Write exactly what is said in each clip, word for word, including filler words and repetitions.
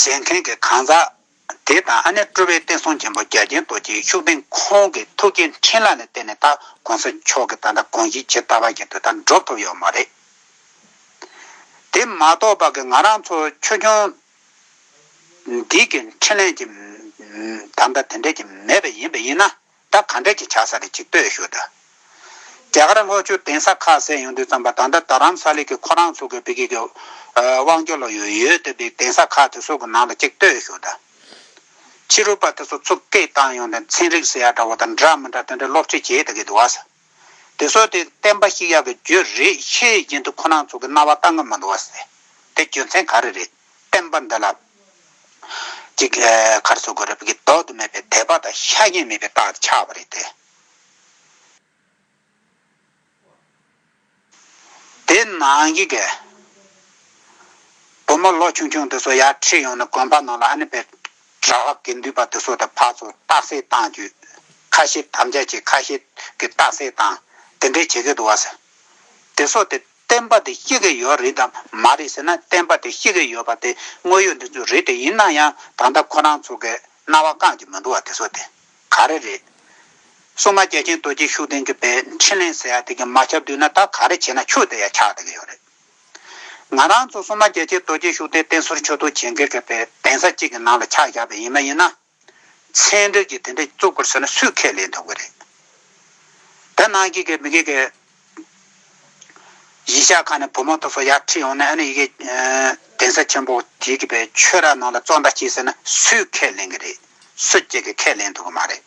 བྱེད་མཁན་གྱི་གང་ཟག་དེ་དང་། ཨ་ནི་སྤྲུལ་པའི་བསྟན་སྲུང་ཆེན་པོ་རྒྱལ་ཆེན་རྡོ་རྗེ་ཤུགས་ལྡན་ཁོང་གི་ཐུགས་ཀྱི་འཕྲིན་ལས་ལ་བརྟེན་ནས། ད་གོང་ས་མཆོག་གི་ད་ལྟ་དགོངས་གཞི་ཇི་ལྟ་བ་བཞིན་དུ་ད་འགྲུབ་ཐུབ་ཡོད་མ་རེད། དེ་མ་གཏོགས་པ་གི་ང་རང་ཚོ་ཆོས་སྐྱོང་འདི་གི་འཕྲིན་ལས་ཀྱི་ད་ལྟ་དེ་འདྲས་ཀྱི་མེད་པ་ཡིན་པ་ཡིན་ན། ད་ག་འདྲས་ཀྱི་ཆགས་ས་རེད་ཅིག་ལྟོས་ཞུ་ད། རྒྱ་གར་ལྷོ་ཕྱོགས་གདན་ས་ཁག་ཟེར་ཡོང་དུས་ཙམ་པ། ད་ལྟ་རྡ་རམ་ས་ལའི་གི་ཁོ་རང་ཚོ་གི་བི་གི་གི་དབང་སྒྱུར་ལ་ཡོད་ཡོད་དེ་བའི་གདན་ས་ཁག་དེ་ཚོ་གི་ནང་ལ་ཅིག་ལྟོས་ཞུ་ད། ཕྱི་རོལ་པ་དེ་ཚོ་ཚུར་སྐད་བཏང་ཡོང་དུས་ཚན་རིག་ཟེར་ཡ་འདྲ་བོ་དང་འདྲ་མི་འདྲ་དེ་འདྲ་སློབ་ཁྲིད་བྱེད་བསྡད་ཀྱི་འདུག་བ། དེ་ཚོ་དེ་བསྟན་པ་བཤིག་ཡག་གི་རྒྱུ་རེད་ཤེས་བཞིན་དུ་ཁོ་རང་ཚོ་གི་རྣ་བ་གཏང་གི་མི་འདུག་བ་ཟེར། དེ་རྒྱུ་མཚན་ག་རེ་རེད། བསྟན་པ་འདི་ལ་ཅིག་ག་རེ་ཟེར་དགོས་རེད། བི་གི་ལྡོག་ཏུ་མེད་པའི་དད་པ་དང་ཤ་ཞེན་མེད་པའི་རྟགས་ཆགས་པ་རེད་དེ། དེ་ནང་གི་གི་བུ་མོ་ལོ་ཆུང་ཆུང་དེ་ཚོ་ཡར་ཁྲིད་ཡོང་ནས་དགོན་པ་ནང་ལ། ཨ་ནི་པའི་གྲྭ་པ་དགེ་འདུན་པ་དེ་ཚོ་དང་ཕར་ཚུར་རྟགས་གསལ་བཏང་རྒྱུ། ཁ་ཤས་དམ་བཅའ་བྱས། ཁ་ཤས་ཀྱི་རྟགས་གསལ་བཏང་། དེ་འདྲས་བྱེད་ཀྱི་འདུག་བ་ཟེར། དེ་ཚོ་དེ་བསྟན་པ་དེ་བཤིག་གི་ཡོད་རེད་དམ་མ་རེད་ཟེར་ན། བསྟན་པ་དེ་བཤིག་གི་ཡོད་པ་དེ་དངོས་ཡོད་འདི་ཚོ་རེད་དེ། ཡིན་ན་ཡང་ད་ལྟ་ཁོ་རང་ཚོ་གི་རྣ་བ་གཏང་གི་མི་འདུག་བ། དེ་ཚོ་དེ་ག་རེ་རེད། སྲུང་མ་རྒྱལ་ཆེན་རྡོ་རྗེ་ཤུགས་ལྡན་གྱི་པའི་འཕྲིན་ལས་ཟེར་ཡ་དེ་གི་མ་ཁྱབ་དུས་ན། ད་ག་རེ་བྱས་ན་ཆོས་དེ་ཡང་ཆགས་བསྡད་ཀྱི་ཡོད་རེད། ང་རང་ཚོ་སྲུང་མ་རྒྱལ་ཆེན་རྡོ་རྗེ་ཤུགས་ལྡན་བསྟེན་གསོལ་ཆོས་ཐོག་བྱེད་མཁན་གྱི་པའི་གདན་ས་གཅིག་གི་ནང་ལ་ཆ་བཞག་པ་ཡིན་པ་ཡིན་ན། ཚན་རིག་གི་དེ་འདྲ་བཙུགས་པར་ཟེར་ན་སུས་ཁས་ལེན་ཐུབ་ཀྱི་རེད། དེ་ནང་གི་གི་མི་གི་གི་གཞིས་ཆགས་ཁག་ནས་བུ་མོ་དེ་ཚོ་ཡར་ཁྲིད་ཡོང་ནས། ཨ་ནི་ཡི་གེ་གདན་ས་ཆེན་པོ་དེ་གི་པའི་ཆོས་ར་ནང་ལ་བཙོན་ཟླ་བྱེད་ཟེར་ན་སུས་ཁས་ལེན་གྱི་རེད། སུ་གཅིག་གིས་ཁས་ལེན་ཐུབ་ཀྱི་མ་རེད།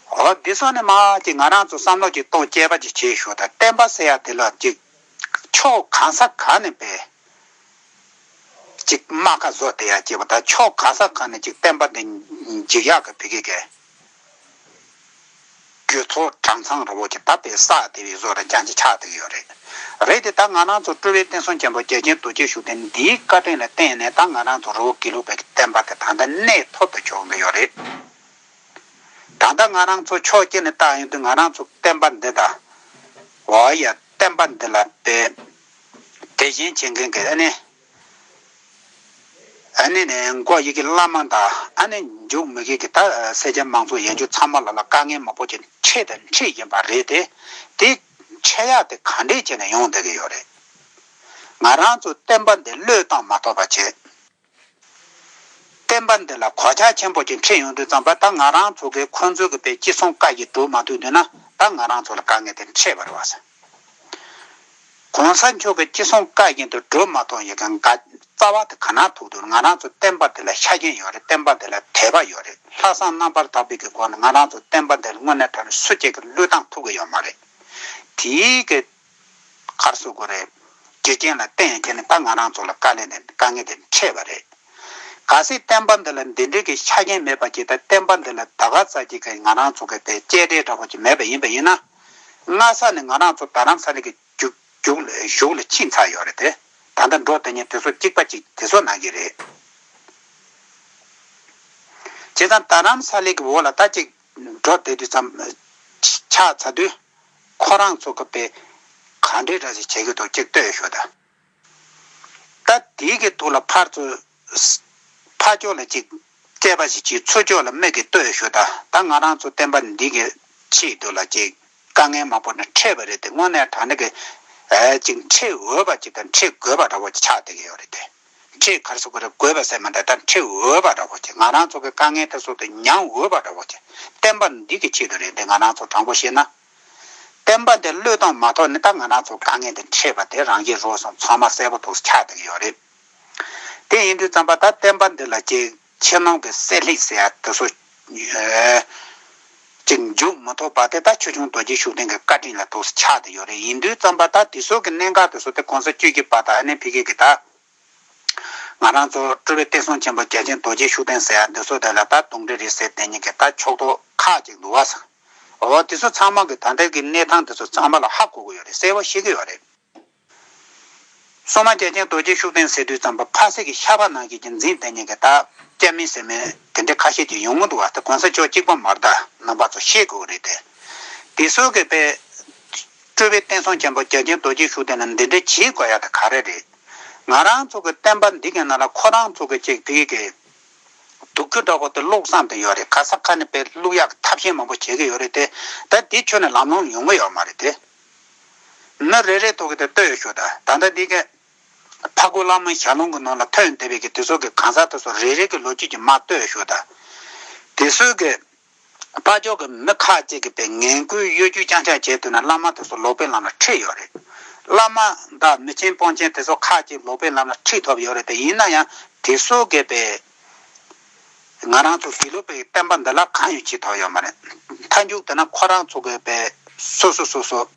འོ་འདི་སོང་ནས་མ་ཅིག་ང་རང་ཚོ་བསམ་བློ་ཅིག་གཏོང་། དཔྱད་པ་ཅིག་བྱེད་ཞོར་ད། བསྟན་པ་ཟེར་ཡ་དེ་ལ་ཅིག་ཕྱོགས་གང་ས་གང་ནས་པའི་ཅིག་རྨ་ཁ་བཟོ་བསྡད་ཡ་ཅིག་པ། ད་ཕྱོགས་གང་ས་གང་ནས་ཅིག་བསྟན་པ་འདི་འཇིག་ཡག་གི་བི་གི་གི་རྒྱུ་ཚོགས་གྲངས་ཚང་འདྲ་བོ་ཅིག་ད་པའི་བསགས་བསྡད་པའི་བཟོ་འདྲ་རྐྱང་ཅིག་ཆགས་བསྡད་ཀྱི་ཡོད་རེད། རེད་དེ། ད་ང་རང་ཚོ་སྤྲུལ་པའི་བསྟན་སྲུང་ཆེན་པོ་རྒྱལ་ཆེན་རྡོ་རྗེ་ཤུགས་ལྡན་འདིའི་བཀའ་དྲིན་ལ་བརྟེན་ནས། ད་ང་རང་ཚོ་རི་བོ་དགེ་ལུགས་པའི་བསྟན་པ་དེ་ད་ལྟ་གནས་ཐོབ་ཏུ་བྱུང་གི་ཡོད་རེད། ད་ལྟ་ང་རང་ཚོ་ཕྱོགས་གཅིག་ནས་བལྟ་ཡོང་དུས། ང་རང་ཚོ་བསྟན་པ་འདི་དང་། འོ་ཡ། བསྟན་པ་འདི་ལ་དཔེ་དད་ཞེན་བྱེད་མཁན་གྱི། ཨ་ནི་ཨ་ནི་ནས་མགོ་ཡི་གི་བླ་མ་དང་། ཨ་ནི་མཇུག་མི་གི་གི་ད་སེར་སྐྱ་མང་ཚོགས་ཡན་ཆོད་ཚང་མ་ལ་ལ་དཀའ་ངལ་མང་པོ་ཅིག་འཕྲད་དང་འཕྲད་བཞིན་པ་རེད་དེ། དེ་འཕྲད་ཡག་དེ་ག་འདྲས་བྱས་ནས་ཡོང་བསྡད་ཀྱི་ཡོད་རེད། ང་རང་ཚོ་བསྟན་པ་འདི་བློས་བཏང་མ་ཐུབ་པ་བྱས། བསྟན་པ་འདི་ལ་གོད་ཆག་ཆེན་པོ་ཅིག་འཕྲད་ཡོང་དུས་ཙམ་པ། ད་ང་རང་ཚོ་གི་ཁོང་ཚོ་གི་པའི་ཅི་གསུང་བཀའ་བཞིན་སྒྲུབ་མ་ཐུབ་དུས་ན། ད་ང་རང་ཚོ་ལ་དཀའ་ངལ་དེ་འཕྲད་པ་རེད་བ་ཟེར། གོང་ས་མཆོག་གི་ཅི་གསུང་བཀའ་བཞིན་དུ་སྒྲུབ་མ་ཐུབ་ཡོད་མཁན་ག་རྩ་བ་དེ་ག་ན་ཐུག་དུས། ང་རང་ཚོ་བསྟན་པ་དེ་ལ་ཤ་ཞེན་ཡོད་རེད། བསྟན་པ་དེ་ལ་དད་པ་ཡོད་རེད། ལྷག་བསམ་རྣམ་པར་དག་པའི་གི་སྒོ་ནས་ང་རང་ཚོ་བསྟན་པ་དེ་ལ་དངོས་གནས་དྲང་གནས་སུ་གཅིག་གིས་བློས་བཏང་ཐུབ་ཀྱི་ཡོད་མ་རེད། དེའི་གི་ག་རེ་ཟེར་དགོས་རེད། རྒྱུ་རྐྱེན་ལ་བརྟེན་བྱས་ནས་ད་ང་རང་ཚོ་ལ་དཀའ་ལས་དེ་དཀའ་ངལ་དེ་འཕྲད་པ་རེད། གལ་སྲིད་བསྟན་པ་འདི་ལ་འདི་འདྲའི་གི་ཆ་རྐྱེན་མེད་པ་ཅིག་དང་། བསྟན་པ་འདི་ལ་ད་ག་ཙམ་ཅིག་གི་ང་རང་ཚོ་གི་དེ་གཅེས་སྤྲས་འདྲ་པོ་ཅིག་མེད་པ་ཡིན་པ་ཡིན་ན། སྔ་ས་ནས་ང་རང་ཚོ་རྡ་རམ་ས་ལའི་གི་རྒྱུག་རྒྱུག་ལ་གཞུག་ལ་ཕྱིན་ཚར་ཡོད་རེད་དེ། ད་ལྟ་འགྲོ་བསྡད་མཁན་དེ་ཚོ་གཅིག་པ་གཅིག་དེ་ཚོ་ནང་གི་རེད། བྱས་ཙང་རྡ་རམ་ས་ལའི་གི་འོག་ལ་ད་ཅིག་འགྲོ་བསྡད་དུས་ཙམ་ཆགས་ཚར་དུས། ཁོ་རང་ཚོ་གི་པའི་ག་འདྲའི་འདྲ་ཞིག་བྱེད་ཀྱི་འདུག་ཅིག་ལྟོས་ཞུ་ད། ད་དེའི་གི་ཐོག་ལ་ཕར་ཚུར་ཕར་ཕྱོགས་ལ་ཅིག་དཔྱད་པ་ཞིག་བྱས། ཚུར་ཕྱོགས་ལ་མིག་གིས་ལྟོས་ཞུ་ད། ད་ང་རང་ཚོ་བསྟན་པ་འདི་གི་ཆེད་དུ་ལ་ཅིག་དཀའ་ངལ་མང་པོ་ནི་འཕྲད་པ་རེད་དེ། དངོས་གནས་དྲང་གནས་ཀྱི་ཨེ་ཅིག་འཕྲད་འོས་པ་ཅིག་དང་འཕྲད་དགོས་པ་འདྲ་བོ་ཅིག་ཆགས་བསྡད་ཀྱི་ཡོད་རེད་དེ། འཕྲད་ག་རེ་ཟེར་དགོས་རེད། དགོས་པ་ཟེར་མ་འདྲ། ད་འཕྲད་འོས་པ་འདྲ་བོ་ཅིག་ང་རང་ཚོ་གི་དཀའ་ངལ་དེ་ཚོ་དེ་མྱང་འོས་པ་འདྲ་བོ་ཅིག་བསྟན་པ་འདི་གི་ཆེད་དུ་རེད་དེ། ང་རང་ཚོ་དྲང་པོ་བཤད་ན། བསྟན་པ་འདི་བློས་གཏོང་མ་ཐུབ་ནས་ད་ང་རང་ཚོ་དཀའ་ངལ་འདི་འཕྲད་པ་དེ་རང་བཞིན་རོལ་སོང་། ཚང་མ་གསལ་པོ་ཐུག་ཆགས་བསྡད་ཀྱི་ཡོད་རེད། དེ་ཡིན་དུས་ཙམ་པ་ད་བསྟན་པ་འདི་ལ་ཅིག་ཕྱི་ནང་གི་བསྲེ་སླད་ཟེར་ཡ་དེ་ཚོ་ཨེ་ཅིག་འཇུག་མི་ཐུབ་པ་དེ་ད་ཆོས་སྐྱོང་རྡོ་རྗེ་ཤུགས་ལྡན་གྱི་བཀའ་དྲིན་ལ་ཐུག་ཆགས་བསྡད་ཡོད་རེད། ཡིན་དུས་ཙམ་པ་ད་དེ་ཚོ་གི་གནད་འགག་དེ་ཚོ་དེ་གོང་ས་བཅུ་བཞི་པ་དང་། ཨ་ནི་ཕ་གི་གི་ད་ང་རང་ཚོ་སྤྲུལ་པའི་བསྟན་སྲུང་ཆེན་པོ་རྒྱལ་ཆེན་རྡོ་རྗེ་ཤུགས་ལྡན་ཟེར་ཡ་འདི་ཚོ་དེ་ལ་ད་གདོན་འདྲེ་རེད་ཟེར་བསྡད་མཁན་གྱི་ད་ཕྱོགས་གཏོགས་ཁག་ཅིག་འདུག་བ་ཟེར། འོ་དེ་ཚོ་ཚང་མ་གི་ད་ལྟའི་གི་གནས་སྟངས་དེ་ཚོ་ཚང་མ་ལ་ཧ་གོ་གི་ཡོད་རེད། གསལ་པོ་ཤེས་ཀྱི་ཡོད་རེད། སྲུང་མ་རྒྱལ་ཆེན་རྡོ་རྗེ་ཤུགས་ལྡན་ཟེར་དུས་ཙམ་པ་ཕ་སེ་གི་ཤ་པ་ནང་བཞིན་གྱི་འཛིན་བསྡད་མཁན་གྱི་ད་སྐྱ་མིན་སེར་མིན་དེ་འདྲ་ཁ་ཤས་ཀྱིས་ཡོང་གི་འདུག་བ། ད་གོང་ས་མཆོག་གཅིག་པ་མ་རེད། ད་རྣམ་པ་ཚོ་ཤེས་དགོས་རེད་དེ། དེ་ཚོ་གི་པའི་སྤྲུལ་པའི་བསྟན་སྲུང་ཆེན་པོ་རྒྱལ་ཆེན་རྡོ་རྗེ་ཤུགས་ལྡན་ལ་འདི་འདྲ་བྱེད་དགོས་ཡ་ད་ག་རེ་རེད། ང་རང་ཚོ་གི་བསྟན་པ་འདི་གི་ནང་ལ་ཁོ་རང་ཚོ་གི་ཅིག་ཕི་གི་སྡུག་གུ་འདྲ་པོ་དེ་བླུགས་བསམ་དེ་ཡོད་རེད། ག་ས་ག་ནས་དཔེ་བླུགས་ཡག་ཐབས་ཤེས་མང་པོ་བྱེད་ཀྱི་ཡོད་རེད་དེ། ད་འདི་ཁྱོན་ནས་ལམ་ལྷོང་ཡོང་གི་ཡོད་མ་རེད་དེ། མི་རེ་རེ་ཐོག་གི་དེ་ལྟོས་ཤོག་ད་ད་ལྟ་འདི་གི་ཕ་གུ་བླ་མའི་ཞལ་ལུང་གི་ནང་ལ་ཐོན་བསྡད་པའི་གི་དེ་ཚོ་གི་གང་ཟག་དེ་ཚོ་རེ་རེ་གི་ལོ་རྒྱུས་ཀྱི་མ་ལྟོས་ཤོག་ད། དེ་ཚོའི་གི་ཕ་ཕྱོགས་ཀྱི་མི་ཁག་ཅིག་གིས་པའི་ངན་སྐུལ་གཡོ་སྒྱུ་རྐྱང་རྐྱང་བྱས་དུས་ན་བླ་མ་དེ་ཚོ་ལོག་པའི་ལམ་ལ་ཁྲིད་ཡོད་རེད། བླ་མ་དང་མི་ཆེན་དཔོན་ཆེན་དེ་ཚོ་ཁག་ཅིག་ལོག་པའི་ལམ་ལ་ཁྲིད་ཐུབ་ཡོད་རེད་དེ། ཡིན་ན་ཡང་དེ་ཚོ་གིས་པའི་ང་རང་ཚོ་དགེ་ལུགས་པའི་བསྟན་པ་འདི་ལ་གང་ཡང་བྱེད་ཐུབ་ཡོད་མ་རེད། མཐའ་མཇུག་དེ་ན་ཁོ་རང་ཚོ་གིས་པའི་སོ་སོ་སོ་སོ།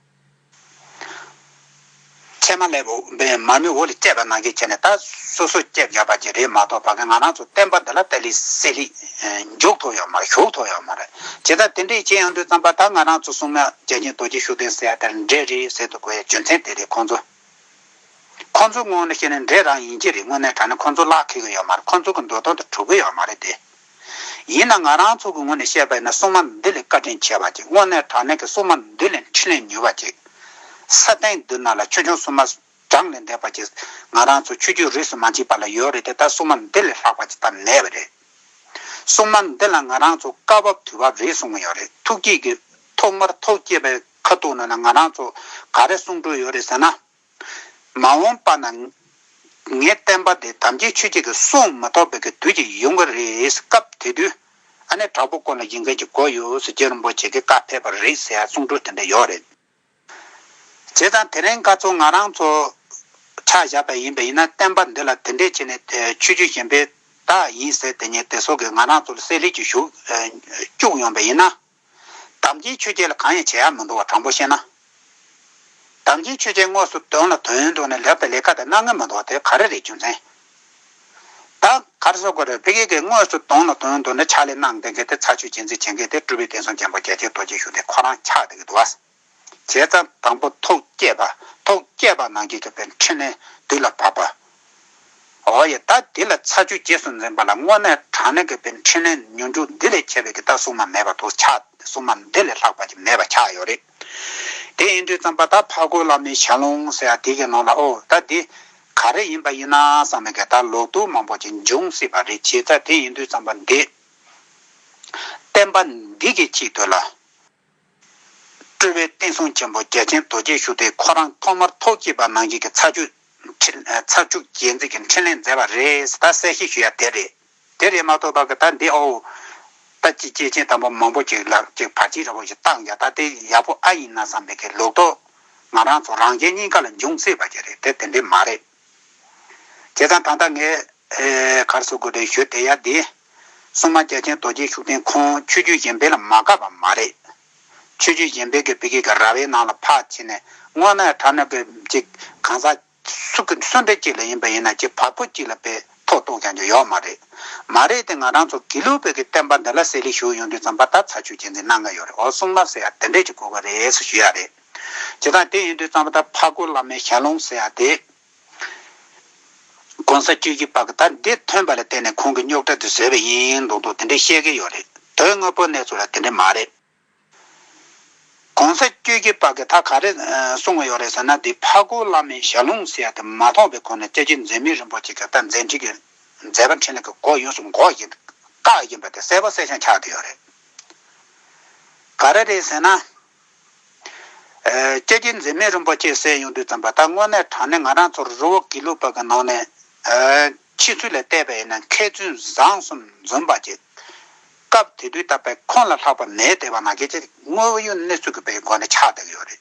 ཚད་མ་ལས་འོ་བའི་མར་མེ་འོ་ལས་བཅད་པ་ནང་བཞིན་བྱས་ནས་ད་སོ་སོ་བཅད་བཞག་པ་ཅིག་རེད་མ་གཏོགས་ཕ་གི་ང་རང་ཚོ་བསྟན་པ་འདི་ལ་དེ་ལས་སེ་ལི་འཇུག་ཐུབ་ཡོད་མ་རེད། ཞུགས་ཐུབ་ཡོད་མ་རེད། བྱས་ཙང་དེ་འདྲས་བྱས་ཡོང་དུས་ཙམ་པ་ད་ང་རང་ཚོ་སྲུང་མ་རྒྱལ་ཆེན་རྡོ་རྗེ་ཤུགས་ལྡན་ཟེར་ཡ་དེ་འདྲས་རེད་ཟེར་དུ་གོ་ཡ་རྒྱུ་མཚན་དེ་རེད། ཁོང་ཚོ་ཁོང་ཚོའི་ངོས་ནས་བཤད་ན་འདྲས་རང་ཡིན་གྱི་རེད། དངོས་གནས་དྲང་གནས་ཁོང་ཚོ་ལག་འཁེལ་གི་ཡོད་མ་རེད། ཁོང་ཚོ་གི་འདོད་དོན་དེ་གྲུབ་གི་ཡོད་མ་རེད་དེ། ཡིན་ན་ང་རང་ཚོ་གི་ངོས་ནས་བཤད་པ་ཡིན་ན་སྲུང་མ་འདི་ལས་བཀའ་དྲིན་ཆེ་བ་ཅིག་དངོས་གནས་དྲང་གནས་ཀྱི་སྲུང་མ་འདི་ལས་འཕྲིན་ལས་མྱུར་བ་ཅིག་ས་སྟེང་འདི་ན་ལ་ཆུང་ཆུང་སྲུང་མ་གྲངས་ལས་འདས་པ་ཅིག་ང་རང་ཚོ་ཆོས་བརྒྱུད་རིས་སུ་མ་ཆད་པ་ལ་ཡོད་རེད་དེ། ད་སྲུང་མ་འདི་ལས་ལྷག་པ་ཅིག་ད་མེད་པ་རེད། སྲུང་མ་འདི་ལ་ང་རང་ཚོ་བཀའ་བབས་དུས་བབས་རེད་གསུང་གི་ཡོད་རེད། ཐུགས་བསྐྱེད་ཀྱི་ཐོག་མར་ཐུགས་བསྐྱེད་པའི་ཁ་ཐུག་ནང་ན་ང་རང་ཚོ་ག་རེ་གསུང་འགྲོ་ཡོད་རེད་ཟེར་ན། མ་འོངས་པ་ན་ངའི་བསྟན་པ་འདི་དམ་ཅན་ཆོས་བརྒྱུད་ཀྱིས་སྲུང་མ་ཐུབ་པའི་གི་དུས་ཅིག་ཡོང་གི་རེད། སྐབས་དེ་དུས་ཨ་ནི་དྲག་པོ་ཀུན་ལ་ཡིད་འགུལ་གྱི་སྒོ་ཡོད་ཟེར་རྗེ་རིན་པོ་ཆེ་གིས་བཀའ་ཕེབས་པ་རེད་ཟེར་ཡ་གསུང་སྒྲོས་དེ་འདྲ་ཡོད་རེད། བྱས་ཙང་དེ་རིང་ཁ་ཚོ་ང་རང་ཚོ་ཆ་བཞག་པ་ཡིན་པ་ཡིན་ན་བསྟན་པ་འདི་ལ་དེ་འདྲས་བྱས་ནས་ཆོས་བརྒྱུད་གཞན་པའི་བདག་ཡིན་ཟེར་དེ་ཉིད་དེ་ཚོ་གིས་ང་རང་ཚོ་ལ་བསྲེ་ལྷད་ཅིག་ཞུགས་བཅུག་ཡོང་པ་ཡིན་ན། དམ་ཅན་ཆོས་བརྒྱུད་ལ་གང་ཡང་བྱེད་ཡ་མི་འདུག་བ། དྲང་པོ་བཤད་ན། དམ་ཅན་ཆོས་བརྒྱུད་དངོས་སུ་དོན་ལ་དོན་འདུག་ནས་ལབ་པའི་ལས་ཀ་དེ་གནང་གི་མི་འདུག་བ། དེ་ག་རེ་རེད་རྒྱུ་མཚན། ད་ག་རེ་ཟེར་དགོས་རེད། ཕ་གི་གི་དངོས་སུ་དོན་ལ་དོན་འདུག་ནས་ཕྱག་ལས་གནང་བསྡད་མཁན་དེ་ཚར་གཅོད་བྱེད་འཛིན་བྱེད་མཁན་དེ་སྤྲུལ་པའི་བསྟན་སྲུང་ཆེན་པོ་རྒྱལ་ཆེན་རྡོ་རྗེ་ཤུགས་ལྡན་ཁོ་རང་ཆགས་བསྡད་ཀྱི་འདུག་བ། བྱས་ཙང་དང་པོ་ཐུགས་བསྐྱེད་པ། ཐུགས་བསྐྱེད་པ་ནང་བཞིན་གྱི་པའི་འཕྲིན་ལས་དུས་ལ་བབ་པ། འོ་ཡ། ད་དེ་ལ་ཚར་གཅོད་རྗེས་སུ་འཛིན་པ་ལ་དངོས་གནས་དྲང་གནས་ཀྱི་པའི་འཕྲིན་ལས་མྱུར་འཇུག་འདི་ལས་ཁྱད་པའི་གི་ད་སྲུང་མ་མེད་པ་དུ་ཆགས། སྲུང་མ་འདི་ལས་ལྷག་པ་ཅིག་མེད་པ་ཆགས་ཡོད་རེད། དེ་ཡིན་དུས་ཙམ་པ་ད་ཕ་གུ་བླ་མའི་ཞལ་ལུང་ཟེར་ཡ་དེ་གི་ནང་ལ་ཨོ་ད་འདི་ག་རེ་ཡིན་པ་ཡིན་ན་བསམ་པའི་གི་ད་ལོག་རྟོག་མང་པོ་ཅིག་འབྱུང་སྲིད་པ་རེད། བྱས་ཙང་དེ་ཡིན་དུས་ཙམ་པ་འདི་བསྟན་པ་འདི་གི་ཆེད་དུ་ལ། སྤྲུལ་པའི་བསྟན་སྲུང་ཆེན་པོ་རྒྱལ་ཆེན་རྡོ་རྗེ་ཤུགས་ལྡན་ཁོ་རང་ཐོག་མར་ཐུགས་བསྐྱེད་པ་ནང་བཞིན་གྱི་ཚར་གཅོད་འཕྲིན་ཚར་གཅོད་རྗེས་འཛིན་གྱི་འཕྲིན་ལས་མཛད་པ་རེད། ད་གསལ་བཤད་ཞུ་ཡ་དེ་རེད། དེ་རེད་མ་གཏོགས་པ་གི་ད་འདི་ཨོ་ད་ཅི་སྐྱེས་ཆེན་དམ་པ་མང་པོ་ཅིག་ལ་ཅིག་བར་ཆད་འདྲ་པོ་ཞིག་བཏང་ཡ་ད་དེ་ཡག་པོ་ཨ་ཡིན་ན་བསམ་པའི་གི་ལོག་རྟོག་ང་རང་ཚོ་རང་གཞན་གཉིས་ཀ་ལ་འབྱུང་སྲིད་པ་ཅིག་རེད་དེ། དེ་འདྲས་མ་རེད། བྱས་ཙང་ད་ལྟ་ངས་ཨེ་ག་རེ་ཟེར་དགོས་རེད་ཞུ་བསྡད་ཡ་འདི། སྲུང་མ་རྒྱལ་ཆེན་རྡོ་རྗེ་ཤུགས་ལྡན་ཁོང་ཆོས་བརྒྱུད་གཞན་པའི་ལ་མ་དགའ་བ་མ་རེད། ཆོས་བརྒྱུད་གཞན་པའི་གི་ཕ་གི་གི་ར་བའི་ནང་ལ་ཕར་ཕྱིན་ནས་དངོས་གནས་དྲང་གནས་ཀྱི་ཅིག་གང་ཟག་སུ་གི་སུ་འདྲ་ཅིག་ལ་ཡིན་པ་ཡིན་ན་ཅིག་བར་པོ་ཅིག་ལ་པའི་ཐོག་གཏོགས་ཀྱང་ཅིག་ཡོད་མ་རེད། མ་རེད་དེ་ང་རང་ཚོ་དགེ་ལུགས་པའི་གི་བསྟན་པ་འདི་ལ་གསལ་ལེ་ཞུ་ཡོང་དུས་ཙམ་པ་ད་ཚར་གཅོད་རྗེས་འཛིན་གནང་གི་ཡོད་རེད། འོ་སྲུང་མ་ཟེར་ཡ་དེ་འདྲས་ཅིག་དགོས་ཀྱི་རེད་ཟེར་ཞུ་ཡ་རེད། བྱས་ཙང་དེ་ཡིན་དུས་ཙམ་པ་ད་ཕ་གུ་བླ་མའི་ཞལ་ལུང་ཟེར་ཡ་དེ། གོང་ས་བཅུ་བཞི་པ་གི་ད་འདི་ཐོན་པ་ལ་བརྟེན་ནས་ཁོང་གི་རྙོག་དྲ་དེ་བཟོས་པ་ཡིན་མདོག་མདོག་དེ་འདྲས་བཤད་ཀྱི་ཡོད་རེད། དོན་དངོས་པོ་གནས་ཚུལ་ལ་དེ་འདྲས་མ་རེད། གོང་ས་བཅུ་བཞི་པ་གི་ད་ག་རེ་ཨ་གསུང་གི་ཡོད་རེད་ཟེར་ན། འདི་ཕ་གུ་བླ་མའི་ཞལ་ལུང་ཟེར་ཡ་དེ་མ་མཐོང་བའི་སྒོ་ནས་སྐྱབས་རྗེ་འཛད་མེད་རིན་པོ་ཆེ་གི་ད་མཛད་འཕྲིན་གྱི་མཛད་པ་འཕྲིན་ལས་ཀྱི་སྒོ་ཡོངས་སུ་འགོག་ཡིན། བཀག་ཡིན་པ་དེ་གསལ་པོ་གསལ་རྐྱང་ཆགས་བསྡད་ཡོད་རེད། ག་རེ་རེད་ཟེར་ན། ཨ་སྐྱབས་རྗེ་འཛད་མེད་རིན་པོ་ཆེ་ཟེར་ཡོང་དུས་ཙམ་པ་ད་དངོས་གནས་དྲང་གནས་ང་རང་ཚོ་རི་བོ་དགེ་ལུགས་པ་གི་ནང་ནས་ཨ་ཕྱི་ཚུལ་ལ་བལྟས་པ་ཡིན་ན་མཁས་བཙུན་བཟང་གསུམ་འཛོམས་པ་ཅིག་སྐབས་དེ་དུས་ད་པའི་ཁོང་ལ་ལྷག་པ་མེད་བསྡད་པ་ནང་བཞིན་ཅིག་དངོས་ཡོད་གནས་ཚུལ་གྱི་པའི་སྒོ་ནས་ཆགས་བསྡད་ཀྱི་ཡོད་རེད།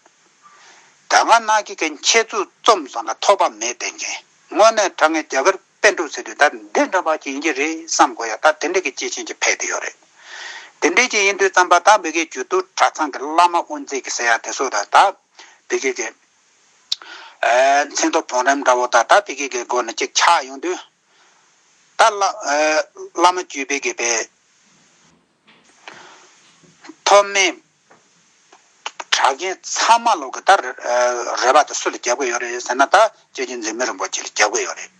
ད་སྔ་ནང་བཞིན་གྱི་མཁས་བཙུན་རྩོམ་སོང་ལ་ཐོབ་པ་མེད་བསྡད་མཁན། དངོས་གནས་དྲང་གནས་རྒྱ་གར་པཎ་གྲུབ་ཟེར་དུས་ད་འདི་འདྲ་བ་ཅིག་ཡིན་གྱི་རེད་བསམ་དགོས་ཡ། ད་དེ་འདྲ་གི་སྐྱེས་ཆེན་ཅིག་ཕེབས་བསྡད་ཡོད་རེད། དེ་འདྲ་ཅིག་ཡིན་དུས་ཙམ་པ་ད་ཕ་གིའི་རྒྱུད་སྟོད་གྲྭ་ཚང་གི་བླ་མ་དབུ་མཛད་ཀྱི་ཟེར་ཡ་དེ་ཚོ་ད་ད་ཕ་གི་གི་ཨ་མཚན་ཐོ་བང་རིམ་འདྲ་བོ་ད་ད་ཕ་གི་གི་སྒོ་ནས་ཅིག་ཆགས་ཡོང་དུས། ད་བླ་ཨ་བླ་མ་བརྒྱུད་པའི་གི་པའི་ཐོག་མའི་གྲགས་ཅན་ཚང་མ་ལོག་གི་ད་རེ་རེ་བ་དེ་སུ་ལ་རྒྱབ་གི་ཡོད་རེད་ཟེར་ན། ད་སྐྱབས་རྗེ་འཛད་མེད་རིན་པོ་ཆེ་ལ་རྒྱབ་གི་ཡོད་རེད།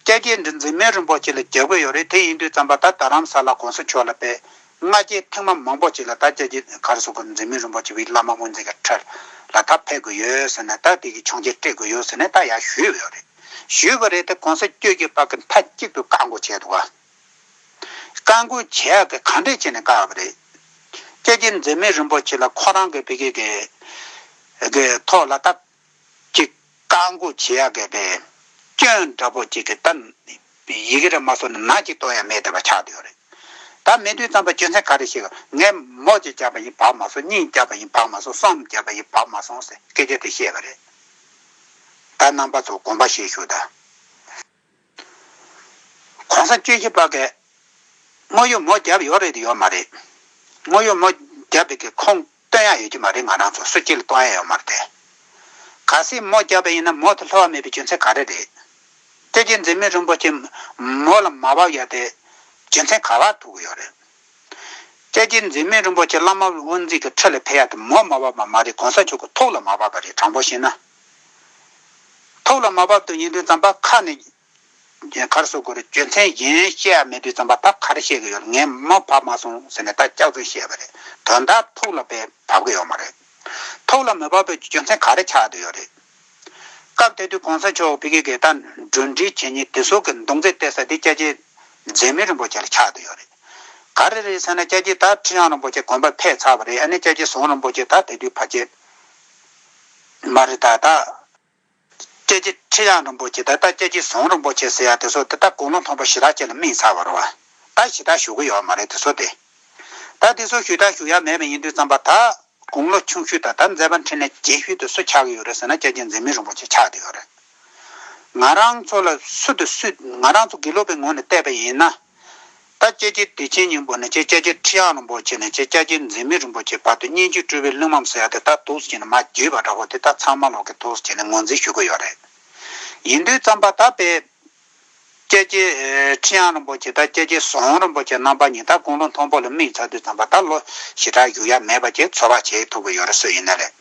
སྐྱབས་རྗེ་འཛད་མེད་རིན་པོ་ཆེ་ལ་རྒྱབ་གི་ཡོད་རེད། དེ་ཡིན་དུས་ཙམ་པ་ད་རྡ་རམ་ས་ལ་གོང་ས་མཆོག་ལ་པའི་སྔ་རྗེས་ཐེངས་མ་མང་པོ་ཅིག་ལ་ད་སྐྱབས་རྗེ་ག་རེ་ཟེར་དགོས། འཛད་མེད་རིན་པོ་ཆེ་བའི་བླ་མ་དབུ་མཛད་ཀྱི་ཁྲི་ལ་ད་ཕེབས་དགོས་ཡོད་ཟེར་ནས་ད་དེ་གི་ཆོག་མཆན་སྤྲད་དགོས་ཡོད་ཟེར་ནས་ད་ཡར་ཞུས་ཡོད་རེད། ཞུས་པ་རེད་དེ། གོང་ས་བཅུ་བཞི་པ་གི་མཐའ་གཅིག་ཏུ་བཀག་འགོག་བྱས་འདུག་ག་བཀག་འགོག་བྱེད་ཡག་གི་ག་འདྲས་བྱས་ནས་བཀག་པ་རེད། སྐྱབས་རྗེ་འཛད་མེད་རིན་པོ་ཆེ་ལ་ཁོ་རང་གི་བི་གི་གི་གི་ཐོག་ལ་ད་ཅིག་བཀག་འགོག་བྱེད་ཡག་གི་པའི་སྐྱོན་འདྲ་པོ་ཅིག་གི་ད་ཡི་གེ་ར་མ་སོང་ན་ན་ཅིག་གཏོང་ཡ་མེད་བསྡད་པ་ཆགས་བསྡད་ཡོད་རེད། ད་མེད་དུས་ཙམ་པ་རྒྱུ་མཚན་ག་རེ་ཤེས་ག་ངས་མོ་གཅིག་བརྒྱབ་པ་ཡིན་བག་མ་སོང་། གཉིས་བརྒྱབ་པ་ཡིན་བག་མ་སོང་། གསུམ་བརྒྱབ་པ་ཡིན་བག་མ་སོང་ཟེར་སྐད་ཆ་དེ་བཤད་པ་རེད། ད་རྣམ་པ་ཚོ་དགོངས་པ་བཞེས་ཞུ་ད། གོང་ས་བཅུ་བཞི་པ་གིས་དངོས་ཡོད་མོ་བརྒྱབ་ཡོད་རེད་དེ་ཡོད་མ་རེད། དངོས་ཡོད་མོ་བརྒྱབ་པའི་གི་ཁུངས་སྟོན་ཡ་ཡོད་ཀྱི་མ་རེད། ང་རང་ཚོ་སུ་གཅིག་ལ་གཏོང་ཡ་ཡོད་མ་རེད་དེ། གལ་སྲིད་མོ་བརྒྱབ་པ་ཡིན་ན་མོ་དེ་ལྷོད་པ་མེད་པའི་རྒྱུ་མཚན་ག་རེ་རེད། སྐྱབས་རྗེ་འཛད་མེད་རིན་པོ་ཆེ་མོ་ལ་མ་བབས་ཡ་དེ་རྒྱུ་མཚན་ག་པར་ཐུག་གི་ཡོད་རེད། སྐྱབས་རྗེ་འཛད་མེད་རིན་པོ་ཆེ་བླ་མ་དབུ་འཛིན་གྱི་ཁྲི་ལ་ཕེབས་ཡ་དེ་མོ་མ་བབས་པ་མ་རེད། གོང་ས་མཆོག་གི་ཐུགས་ལ་མ་བབས་པ་རེད། དྲང་པོ་བཤད་ན། ཐུགས་ལ་མ་བབས་དུས་ཡིན་དུས་ཙམ་པ་ཁ་ནས་ག་རེ་ཟེར་དགོས་རེད། རྒྱུ་མཚན་གཞན་བཤད་ཡ་མེད་དུས་ཙམ་པ་ད་ག་རེ་བཤད་གི་ཡོད་རེད། ངས་མོ་བབས་མ་སོང་ཟེར་ནས་ད་སྐྱག་རྫུན་བཤད་པ་རེད། དོན་དག་ཐུགས་ལ་དཔེ་བབས་གི་ཡོད་མ་རེད། ཐུགས་ལ་མི་བབས་པའི་རྒྱུ་མཚན་ག་རེ་ཆགས་བསྡད་ཡོད་རེད། སྐབས་དེ་དུས་གོང་ས་མཆོག་བི་གི་གི་ད་གྲུབ་འབྲས་བྱེད་ཉིན་དེ་ཚོ་གི་མདུང་རྩེ་གཏད་ས་དེ་སྐྱབས་རྗེ་འཛད་མེད་རིན་པོ་ཆེ་ལ་ཆགས་བསྡད་ཡོད་རེད། ག་རེ་རེད་ཟེར་ན་སྐྱབས་རྗེ་ད་ཁྲི་བྱང་རིན་པོ་ཆེ་དགོན་པར་ཕེབས་ཚར་བ་རེད། ཨ་ནི་སྐྱབས་རྗེ་ཟམ་གདོང་རིན་པོ་ཆེ་ད་དེ་དུས་ཕལ་ཆེར་མ་རེད་ད་ད། སྐྱབས་རྗེ་ཁྲི་བྱང་རིན་པོ་ཆེ་ད་ལྟ་སྐྱབས་རྗེ་ཟམ་རིན་པོ་ཆེ་ཟེར་ཡ་དེ་ཚོ་དེ་ད་དགུང་ལོ་མཐོན་པོ་ཞེ་དྲག་ཅིག་ལ་སྨིན་ཚར་བ་རེད་བ། ད་ཞེ་དྲག་བཞུགས་གི་ཡོད་མ་རེད་དེ་ཚོ་དེ། ད་དེ་ཚོ་ཞེ་དྲག་བཞུགས་ཡ་མེད་པ་ཡིན་དུས་ཙམ་པ་ད་དགུང་ལོ་ཆུང་ཤོས་དང་ད་མཛད་པ་འཕྲིན་ལས་རྒྱས་ཤོས་དེ་སུ་ཆགས་ཀྱི་ཡོད་རེད་ཟེར་ན་སྐྱབས་རྗེ་འཛད་མེད་རིན་པོ་ཆེ་ཆགས་བསྡད་ཡོད་རེད། ང་རང་ཚོ་ལ་སུ་དང་སུ་ང་རང་ཚོ་དགེ་ལུགས་པའི་ངོས་ནས་བལྟས་པ་ཡིན་ན། ད་སྐྱབས་རྗེ་བདེ་ཆེན་སྙིང་པོ་ནས་བྱས། སྐྱབས་རྗེ་ཁྲི་བྱང་རིན་པོ་ཆེ་ནས་བྱས། སྐྱབས་རྗེ་འཛད་མེད་རིན་པོ་ཆེ་བར་དུ་སྙན་བརྒྱུད་སྤྲུལ་པའི་གླེགས་བམ་ཟེར་ཡ་དེ་ད་འདུག་སེ་བྱས་ནས་མར་བརྒྱུད་པ་འདྲ་པོ་དེ་ད་ཚང་མ་ལོག་གི་འདུག་སེ་བྱས་ནས་ངོས་འཛིན་ཞུ་གི་ཡོད་རེད། ཡིན་དུས་ཙམ་པ་ད་དཔེ་སྐྱབས་རྗེ་ཁྲི་བྱང་རིན་པོ་ཆེ་དང་སྐྱབས་རྗེ་ཟམ་རིན་པོ་ཆེ་རྣམ་པ་གཉིས་ད་དགུང་ལོ་མཐོན་པོ་ལ་སྨིན་ཚར་དུས་ཙམ་པ་ད་ལོ་ཞེ་དྲག་བཞུགས་ཡ་མེད་པ་ཅིག་ཚོད་དཔག་བྱེད་ཐུབ་ཀྱི་ཡོད་རེད། སུ་ཡིན་ན་རེད།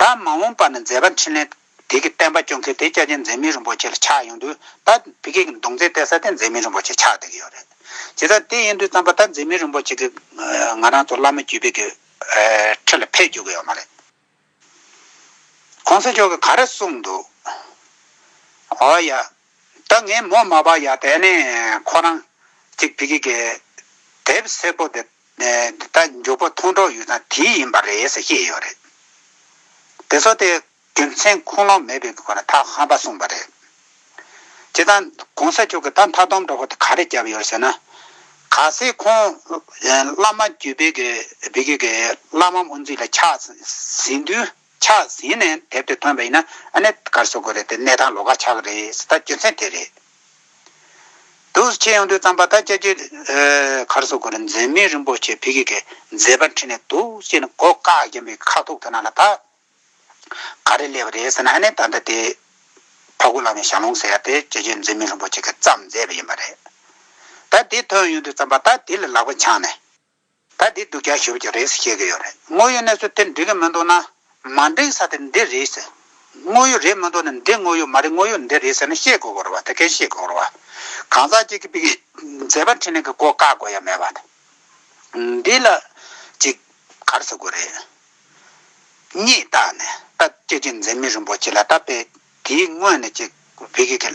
ད་མ་འོངས་པ་ན་མཛད་པ་འཕྲིན་ལས་དེ་གི་བསྟན་པ་སྐྱོང་མཁན་དེ་སྐྱབས་རྗེ་འཛད་མེད་རིན་པོ་ཆེ་ལ་ཆགས་ཡོང་དུས་ད་བི་གི་གི་མདུང་རྩེ་གཏད་ས་དེ་འཛད་མེད་རིན་པོ་ཆེ་ཆགས་བསྡད་ཀྱི་ཡོད་རེད། བྱས་ཙང་དེ་ཡིན་དུས་ཙམ་པ་ད་འཛད་མེད་རིན་པོ་ཆེ་གི་ང་རང་ཚོ་བླ་མ་བརྒྱུད་པའི་གི་ཁྲི་ལ་ཕེབས་རྒྱུ་གི་ཡོད་མ་རེད། གོང་ས་མཆོག་གིས་ག་རེ་གསུངས་འདུག་ཨོ་ཡ། ད་ངས་མོ་མ་བབས་ཡ་དེ་ནས་ཁོ་རང་གཅིག་བི་གི་གི་དེབ་སེར་པོ་དེ་ད་མགྱོགས་པོ་མཐོང་གྲོགས་ཡོད་ཙང་དེ་ཡིན་པ་རེད་ཟེར་བཤད་ཡོད་རེད། དེ་ཚོ་དེ་རྒྱུ་མཚན་ཁུངས་ལུང་མེད་པའི་སྒོ་ནས་ད་ཧམ་པ་གསུངས་པ་རེད། བྱས་ཙང་གོང་ས་མཆོག་གིས་ད་མཐའ་སྡོམ་འདྲ་པོ་དེ་ག་རེ་བརྒྱབ་ཡོད་ཟེར་ན། གལ་སྲིད་ཁོང་བླ་མ་བརྒྱུད་པའི་གི་བི་གི་གི་བླ་མ་དབུ་འཛིན་ལ་ཆགས་ཟིན་དུས། ཆགས་ཟིན་ནས་དེབ་དེ་ཐོན་པ་ཡིན་ན་ཨ་ནི་ག་རེ་ཟེར་དགོས་རེད། དེ་གནས་སྟངས་ལོགས་ཀ་ཆགས་ཀྱི་རེད། ད་རྒྱུ་མཚན་དེ་རེད། འདུག་སེ་བྱས་ཡོང་དུས་ཙམ་པ་ད་སྐྱབས་རྗེ་ཨ་ག་རེ་ཟེར་དགོས་རེད། འཛད་མེད་རིན་པོ་ཆེ་བི་གི་གི་མཛད་པ་འཕྲིན་ལས་འདུག་སེ་བྱས་ནས་སྒོ་བཀག་བཞིན་པའི་ཁ་ཐུག་དེ་ནང་ལ་ད་ག་རེ་སླེབས་པ་རེད་ཟེར་ན། ཨ་ནི་ད་ལྟ་དེ་འཕགས་སྐོར་ལྷ་མོའི་ཞལ་ལུང་ཟེར་ཡ་དེ་སྐྱབས་རྗེ་འཛད་མེད་རིན་པོ་ཆེ་གིས་བརྩམས་མཛད་པ་ཡིན་པ་རེད། ད་དེ་ཐོན་ཡོང་དུས་ཙམ་པ་ད་དེ་ལ་ལག་པ་འཆང་ནས། ད་འདི་སྡུག་ཅག་ཞེ་པོ་ཅིག་རེད་ཟེར་བཤད་ཀྱི་ཡོད་རེད། དངོས་ཡོད་གནས་ཚུལ་དེ་འགྲིག་གི་མི་འདུག་ན། མ་འགྲིག་ས་དེ་འདི་རེད་ཟེར། དངོས་ཡོད་རེད་མི་འདུག་ན་འདི་དངོས་ཡོད་མ་རེད། དངོས་ཡོད་འདི་རེད་ཟེར་ན་བཤད་དགོས་ཀྱི་རེད་བ། དེ་གས་བཤད་དགོས་ཀྱི་རེད་བ། གང་ཟག་ཅིག་གིས་བི་གི་མཛད་པ་འཕྲིན་ལས་ཀྱི་སྒོ་བཀག་དགོས་ཡ་མེད་པ། འདི་ལ་ཅིག་ག་རེ་ཟེར་དགོས་རེད། སྙད་བཏགས་ནས་ད་སྐྱབས་རྗེ་འཛད་མེད་རིན་པོ་ཆེ་ལ་ད་དཔེ་དེའི་སྔོན་ནས་ཅིག་བི་གི་གི་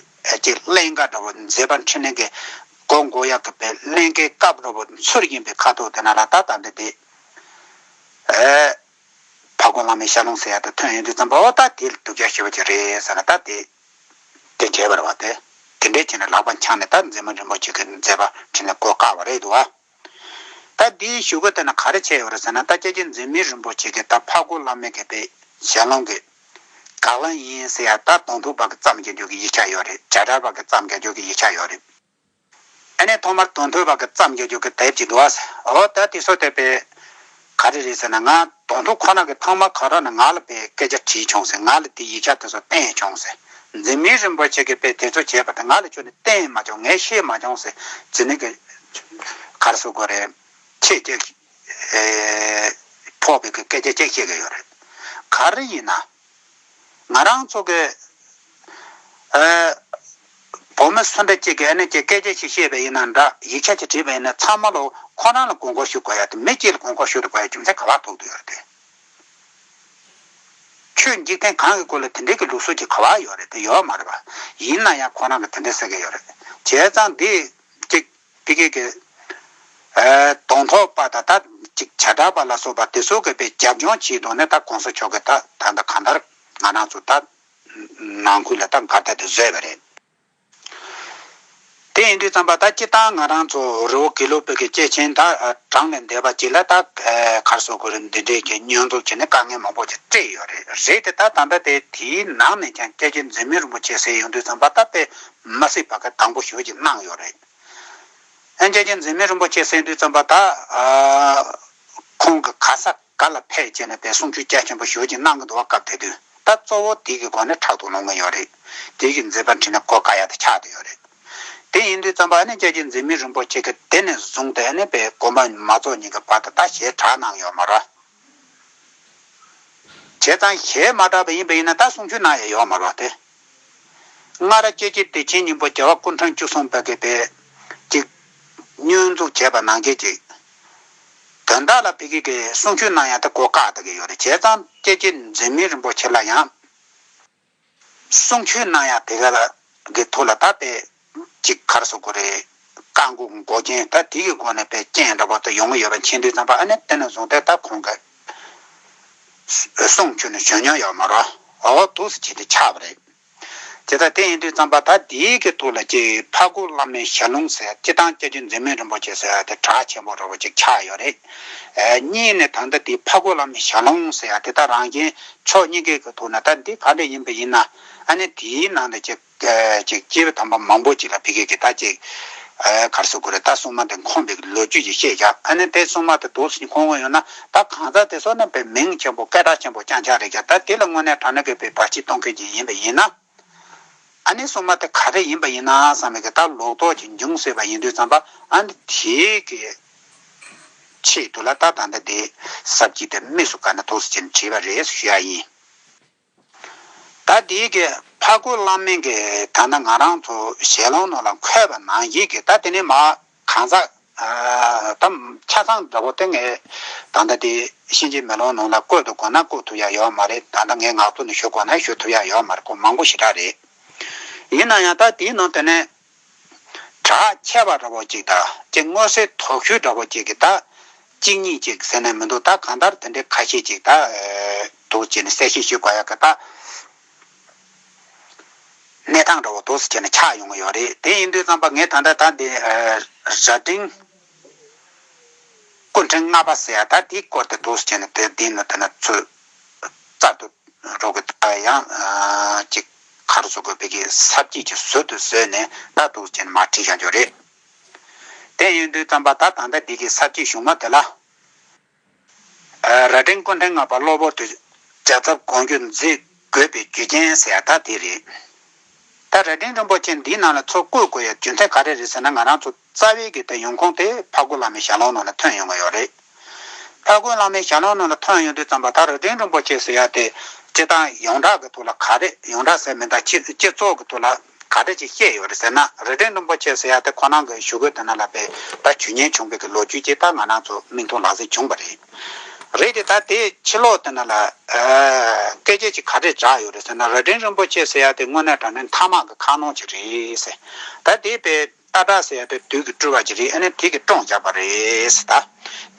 ཅིག་ཀླན་ཀ་འདྲ་པོ། མཛད་པ་འཕྲིན་ལས་ཀྱི་སྒོ་འགོ་ཡག་གི་དཔེ་ཀླན་ཀའི་སྐབས་འདྲ་པོ་ཚུར་ཡིན་པའི་ཁ་ཐུག་དེ་ན་ལ་ད་ད་འདི་དེ་ཨེ་འཕགས་སྐོར་ལྷ་མོའི་ཞལ་ལུང་ཟེར་ཡ་དེ་ཐོན་ཡོང་དུས་ཙམ་པ། འོ་ད་དེ་སྡུག་ཅག་ཞེ་པོ་ཅིག་རེད་ཟེར་ན་ད་དེ་དེ་བྱས་པ་རེད་བ། དེ་དེ་འདྲས་བྱས་ནས་ལག་པ་འཆང་ནས་ད་འཛད་མེད་རིན་པོ་ཆེ་གི་མཛད་པ་འཕྲིན་ལས་སྒོ་བཀག་པ་རེད་འདུག་བ། ད་འདིའི་གཞུག་གུ་དེ་ན་ག་རེ་བྱས་ཡོད་རེད་ཟེར་ན། ད་སྐྱབས་རྗེ་འཛད་མེད་རིན་པོ་ཆེ་གིས་ད་འཕགས་སྐོར་ལྷ་མོའི་གི་དཔེ་ཞལ་ལུང་གི་དགག་ལན་ཡིན་ཟེར་ཡ་ད་དོན་ཐུབ་པ་གིས་བརྩམས་རྒྱག་རྒྱུ་གི་ཡིག་ཆ་ཡོད་རེད། བྱ་བྲལ་བ་གིས་བརྩམས་རྒྱག་རྒྱུ་གི་ཡིག་ཆ་ཡོད་རེད། ཨ་ནི་ཐོག་མར་དོན་ཐུབ་པ་གིས་བརྩམས་རྒྱག་རྒྱུ་གི་དེབ་ཅིག་འདུག་བ། འོ་ད་དེ་ཚོ་དེ་དཔེ་ག་རེ་རེད་ཟེར་ན། ང་དོན་ཐུབ་ཁོ་ན་གི་ཐོག་མ་ཁ་རོག་ནས་ང་ལ་དཔེ་སྐད་ཆ་དྲིས་བྱུང་ཟེར། ང་ལ་དེ་ཡིག་ཆ་དེ་ཚོ་བསྟན་བྱུང་ཟེར། འཛད་མེད་རིན་པོ་ཆེ་གིས་དཔེ་དེ་ཚོ་བྱས་པ་དེ་ང་ལ་ཁྱོན་ནས་བསྟན་མ་བྱུང་། ངས་ཤེས་མ་བྱུང་ཟེར་ཟེར་ནས་གི་ག་རེ་ཟེར་དགོས་རེད། ཆེས་ཀྱང་ཨེ་ཕོག་པའི་གི་སྐད་ཆ་ཅིག་བཤད་གི་ཡོད་རེད། ག་རེ་ཡིན་ན། ང་རང་ཚོ་གི་ཨེ་བོད་མི་སུ་འདྲ་ཅིག་གིས་ཨ་ནི་ཅིག་སྐད་ཆ་ཞིག་བཤད་པ་ཡིན་ན་འདྲ། ཡིག་ཆ་ཅིག་བྲིས་པ་ཡིན་ན་ཚང་མ་ལོ་ཁོ་རང་ལ་དགོངས་སྐོར་ཞུ་དགོས་ཡ་དེ། མི་གཅིག་ལ་དགོངས་སྐོར་ཞུ་དགོས་ཡ་རྒྱུ་མཚན་ག་པར་ཐུག་བསྡད་ཡོད་རེད་དེ། ཆོས་འཇིག་རྟེན་གང་གི་སྐོར་ལ་དེ་འདྲའི་གི་ལུགས་སྲོལ་ཅིག་ག་པར་ཡོད་རེད། དེ་ཡོད་མ་རེད་པ། ཡིན་ན་ཡང་ཁོ་རང་གི་དེ་འདྲ་ཟེར་གི་ཡོད་རེད། བྱས་ཙང་འདི་ཅིག་ཕ་གི་གི་ཨ་གདོང་ཐོག་པ་དང་ད་ཅིག་བྱ་བྲལ་བ་ལ་སོགས་པ་དེ་ཚོ་གི་དཔེ་རྒྱབ་ལྗོངས་བྱས་དོན་ནི་ད་གོང་ས་མཆོག་གི་ད་ད་ད་གང་ལྟར་ང་རང་ཚོ་ད་ནང་ཁུལ་ལ་ད་འགལ་ཟླ་དེ་བཟོས་པ་རེད། དེ་ཡིན་དུས་ཙམ་པ་ད་སྤྱིར་བཏང་ང་རང་ཚོ་རི་བོ་དགེ་ལུགས་པའི་གི་སྐྱེས་ཆེན་ད་གྲངས་ལས་འདས་པ་ཅིག་ལ་ད་ག་རེ་ཟེར་དགོས་རེད། འདི་འདྲའི་གི་བསྙོན་འཛུགས་བྱས་ནས་དཀའ་ངལ་མང་པོ་ཅིག་སྤྲད་ཡོད་རེད། རེད་དེ་ད་ད་ལྟ་དེ་དེའི་ནང་ནས་ཀྱང་སྐྱབས་རྗེ་འཛད་མེད་རིན་པོ་ཆེ་ཟེར་ཡོང་དུས་ཙམ་པ་ད་དཔེ་མ་སྲིད་པ་གི་དང་པོ་ཞེ་པོ་ཅིག་གནང་ཡོད་རེད། ཨ་སྐྱབས་རྗེ་འཛད་མེད་རིན་པོ་ཆེ་ཟེར་དུས་ཙམ་པ་ད་ཨ་ཁོང་གི་ག་ས་ག་ལ་ཕེབས་བྱས་ནས་དེ་གསུང་ཆོས་རྒྱ་ཆེན་པོ་ཞེ་པོ་ཅིག་གནང་གི་འདུག་པ། སྐབས་དེ་དུས་ད་གཙོ་བོ་དེ་གི་སྒོ་ནས་ཕྲག་ཏུ་ལོང་གི་ཡོད་རེད། དེ་གི་མཛད་པ་འཕྲིན་ལས་གོ་དཀའ་ཡག་ཏུ་ཆགས་བསྡད་ཡོད་རེད། དེ་ཡིན་དུས་ཙམ་པ་ཨ་ནི་སྐྱབས་རྗེ་འཛད་མེད་རིན་པོ་ཆེ་གི་དེ་ནས་བཟུང་སྟེ་ཨ་ནི་དཔེ་དགོན་པ་མ་རྫོགས་ཉིན་གི་བར་དུ་ད་ཞལ་གྲངས་གནང་ཡོད་མ་རེད། བྱས་ཙང་ཞལ་མ་གྲངས་པ་ཡིན་པ་ཡིན་ན་ད་གསུང་ཆོས་གནང་ཡ་ཡོད་མ་རེད་དེ། སྔར་སྐྱབས་རྗེ་བདེ་ཆེན་སྙིང་པོ་རྒྱལ་བ་སྐུ་ཕྲེང་བཅུ་གསུམ་པ་གིས་དཔེ་ཅིག་བསྙོན་འཛུགས་བྱས་པ་ནང་བཞིན་ཅིག་དོན་དག་ལ་ཕ་གི་གི་གསུང་ཆོས་གནང་ཡ་དེ་གོ་དཀའ་བསྡད་ཀྱི་ཡོད་རེད། བྱས་ཙང་སྐྱབས་རྗེ་འཛད་མེད་རིན་པོ་ཆེ་ལ་ཡང་གསུང་ཆོས་གནང་ཡ་དེ་ག་ལ་གི་ཐོག་ལ་ད་དཔེ་ཅིག་ག་རེ་ཟེར་དགོས་རེད། བཀའ་འགུག་འགོག་རྐྱེན་ད་དེ་གི་སྒོ་ནས་དཔེ་རྐྱེན་འདྲ་པོ་དེ་ཡོང་གི་ཡོད་པ་མཁྱེན་དུས་ཙམ་པ་ཨ་ནི་དེ་ནས་བཟུང་སྟེ་ད་ཁོང་གི་གསུང་ཆོས་ནི་ཞུ་མྱོང་ཡོད་མ་རེད། འོ་འདུག་སེ་བྱས་ཏེ་ཆགས་པ་རེད། དེ་ལྟར་དེ་ཡིན་དུས་ཙམ་པ་ད་འདིའི་གི་ཐོག་ལ་ཅིག་ཕ་གུ་བླ་མའི་ཞལ་ལུང་ཟེར་སྤྱིར་བཏང་སྐྱབས་རྗེ་འཛད་མེད་རིན་པོ་ཆེ་ཟེར་ཡ་དེ་གྲགས་ཆེན་པོ་འདྲ་པོ་ཅིག་ཆགས་ཡོད་རེད། ཨ་གཉིས་ནས་ད་ལྟ་དེ་ཕ་གུ་བླ་མའི་ཞལ་ལུང་ཟེར་ཡ་དེ་ད་རང་གཞན་ཕྱོགས་གཉིས་ཀའི་གི་ཐོག་ནས་ད་འདི་ག་འདྲ་ཡིན་པ་ཡིན་ན་ཨ་ནི་དེའི་ནང་ནས་ཅིག་ཅིག་སྐྱེས་བུ་དམ་པ་མང་པོ་ཅིག་ལ་ཕ་གི་གི་ད་ཅིག་ཨ་ག་རེ་ཟེར་དགོས་རེད། ད་སྲུང་མ་དེ་འཁོན་པའི་ལོ་རྒྱུས་ཅིག་བཤད་ཀྱང་ཨ་ནི་དེ་སྲུང་མ་དེ་འདུག་སེ་འཁོན་གྱི་ཡོད་ན་ད་གང་ཟག་དེ་ཚོ་ནི་དཔེ་མིང་ཆེན་པོ་སྐད་གྲགས་ཆེན་པོ་རྐྱང་རྐྱང་རེད་ཀྱང་ད་དེ་ལ་དངོས་གནས་དྲང་གནས་ཀྱི་དཔེ་བར་ཆད་གཏོང་མཁན་ཅིག་ཡིན་པ་ཡིན་ན་ཨ་ནི་སྲུང་མ་དེ་ག་རེ་ཡིན་པ་ཡིན་ན་བསམ་པའི་གི་ད་ལོག་རྟོག་ཅིག་འབྱུང་སྲིད་པ་ཡིན་དུས་ཙམ་པ་ཨ་ནི་དེའི་གི་ཆེད་དུ་ལ་ད་ད་ལྟ་དེ་ས་བཅད་དེ་དམིགས་སུ་བཀར་ནས་འདུག་སེ་བྱས་ནས་བྲིས་པ་རེད་ཞུ་ཡ་ཡིན། ད་དེའི་གི་ཕ་གུ་བླ་མའི་གི་ད་ལྟ་ང་རང་ཚོ་ཞལ་ལུང་ནང་ལ་འཁོད་པ་ནང་བཞིན་གི་ད་དེ་ནི་མ་གང་ཟག་ཨ་ད་ཆ་ཚང་འདྲ་པོ་དེ་ངས་ད་ལྟ་དེ་གཤིན་རྗེ་མེ་ལོང་ནང་ལ་བཀོད་དུ་དགོས་ན་བཀོད་ཐུབ་ཡ་ཡོད་མ་རེད། ད་ལྟ་ངས་ངག་ཐོག་ནས་ཞུ་དགོས་ན་ཞུ་ཐུབ་ཡ་ཡོད་མ་རེད། ཁོ་མང་པོ་ཞེ་དྲག་རེད། ཡིན་ན་ཡང་ད་དེའི་ནང་དེ་ནས་གྲགས་ཆེ་བ་འདྲ་པོ་ཅིག་དང་ཅིག་མངོན་གསལ་དོད་ཤོས་འདྲ་པོ་ཅིག་གི་ད་གཅིག་གཉིས་ཅིག་ཟེར་ནས་མི་འདུག་ད་གང་ལྟར་དེ་འདྲའི་ཁ་ཤས་ཅིག་ད་འདུག་བྱས་ནས་གསལ་བཤད་ཞུ་དགོས་ཡག་གི་ད་གནས་སྟངས་འདྲ་པོ་འདུག་སེ་བྱས་ནས་ཆགས་ཡོང་གི་ཡོད་རེད། དེ་ཡིན་དུས་ཙམ་པ་ངས་ད་ལྟ་ད་འདི་རྭ་སྒྲེང་སྐུ་ཕྲེང་ལྔ་པ་ཟེར་ཡ་ད་དེའི་སྐོར་དེ་འདུག་སེ་བྱས་ནས་དེ་འདི་ནི་དེ་ན་ཚུར་རྩལ་དུ་འགྲོ་གི་ད་ཡང་ཅིག་ག་རེ་ཟེར་དགོས། ཕ་གིའི་ས་བཅད་ཀྱི་ཟུར་དུ་བཟོས་ནས་ད་འདུག་སེ་བྱས་ནས་མར་བྲིས་བཞག་རྒྱུ་རེད། དེ་ཡིན་དུས་ཙམ་པ་ད་ད་ལྟ་འདི་གི་ས་བཅད་གཞུང་མ་དེ་ལ་རྭ་སྒྲེང་སྐུ་ཕྲེང་ལྔ་པ་གློ་བུར་དུ་རྒྱལ་ཚབ་དགོངས་རྒྱུ་མཛད་དགོས་པའི་རྒྱུ་རྐྱེན་ཟེར་ཡ་ད་དེ་རེད། ད་རྭ་སྒྲེང་རིན་པོ་ཆེ་འདིའི་ནང་ལ་ཚུར་བཀོད་དགོས་ཡ་རྒྱུ་མཚན་ག་རེ་རེད་ཟེར་ན་ང་རང་ཚོ་རྩ་བའི་གི་དེ་ཡོང་ཁུངས་དེ་ཕ་གུ་བླ་མའི་ཞལ་ལུང་ནང་ལ་ཐོན་ཡོང་གི་ཡོད་རེད། ཕ་གུ་བླ་མའི་ཞལ་ལུང་ནང་ལ་ཐོན་ཡོང་དུས་ཙམ་པ་ད་རྭ་སྒྲེང་རིན་པོ་ཆེ་ཟེར་ཡ་དེ་སྤྱིར་བཏང་ཡོངས་གྲགས་ཀྱི་ཐོག་ལ་ག་རེ་ཡོངས་གྲགས་ཟེར་མིན་ད་སྤྱི་སྤྱི་ཚོགས་ཀྱི་ཐོག་ལ་ག་རེ་ཅིག་བཤད་ཡོད་རེད་ཟེར་ན། རྭ་སྒྲེང་རིན་པོ་ཆེ་ཟེར་ཡ་དེ་ཁོ་རང་གི་བཞུགས་སྒོ་དེ་ན་ལ་དཔེ་ད་ཇུས་ཉེས་བྱུང་བའི་གི་ལོ་རྒྱུས་ཅིག་ད་ང་རང་ཚོ་མིག་མཐོང་ལག་ཟིན་བྱུང་བ་རེད། རེད་དེ་ད་དེ་ཕྱི་ལོགས་དེ་ན་ལ་ཨ་སྐད་ཆ་ཅིག་ག་རེ་བསྒྲགས་ཡོད་རེད་ཟེར་ན། རྭ་སྒྲེང་རིན་པོ་ཆེ་ཟེར་ཡ་དེ་དངོས་གནས་དྲང་གནས་མཐའ་དམག་གི་ཁ་ནང་ཅིག་རེད་ཟེར། ད་དེ་དཔེ་སྟག་བྲག་ཟེར་ཡ་དེ་བདུད་ཀྱི་སྤྲུལ་པ་ཅིག་རེད། ཨ་ནི་དེ་གིས་བཀྲོངས་བཞག་པ་རེད་ཟེར།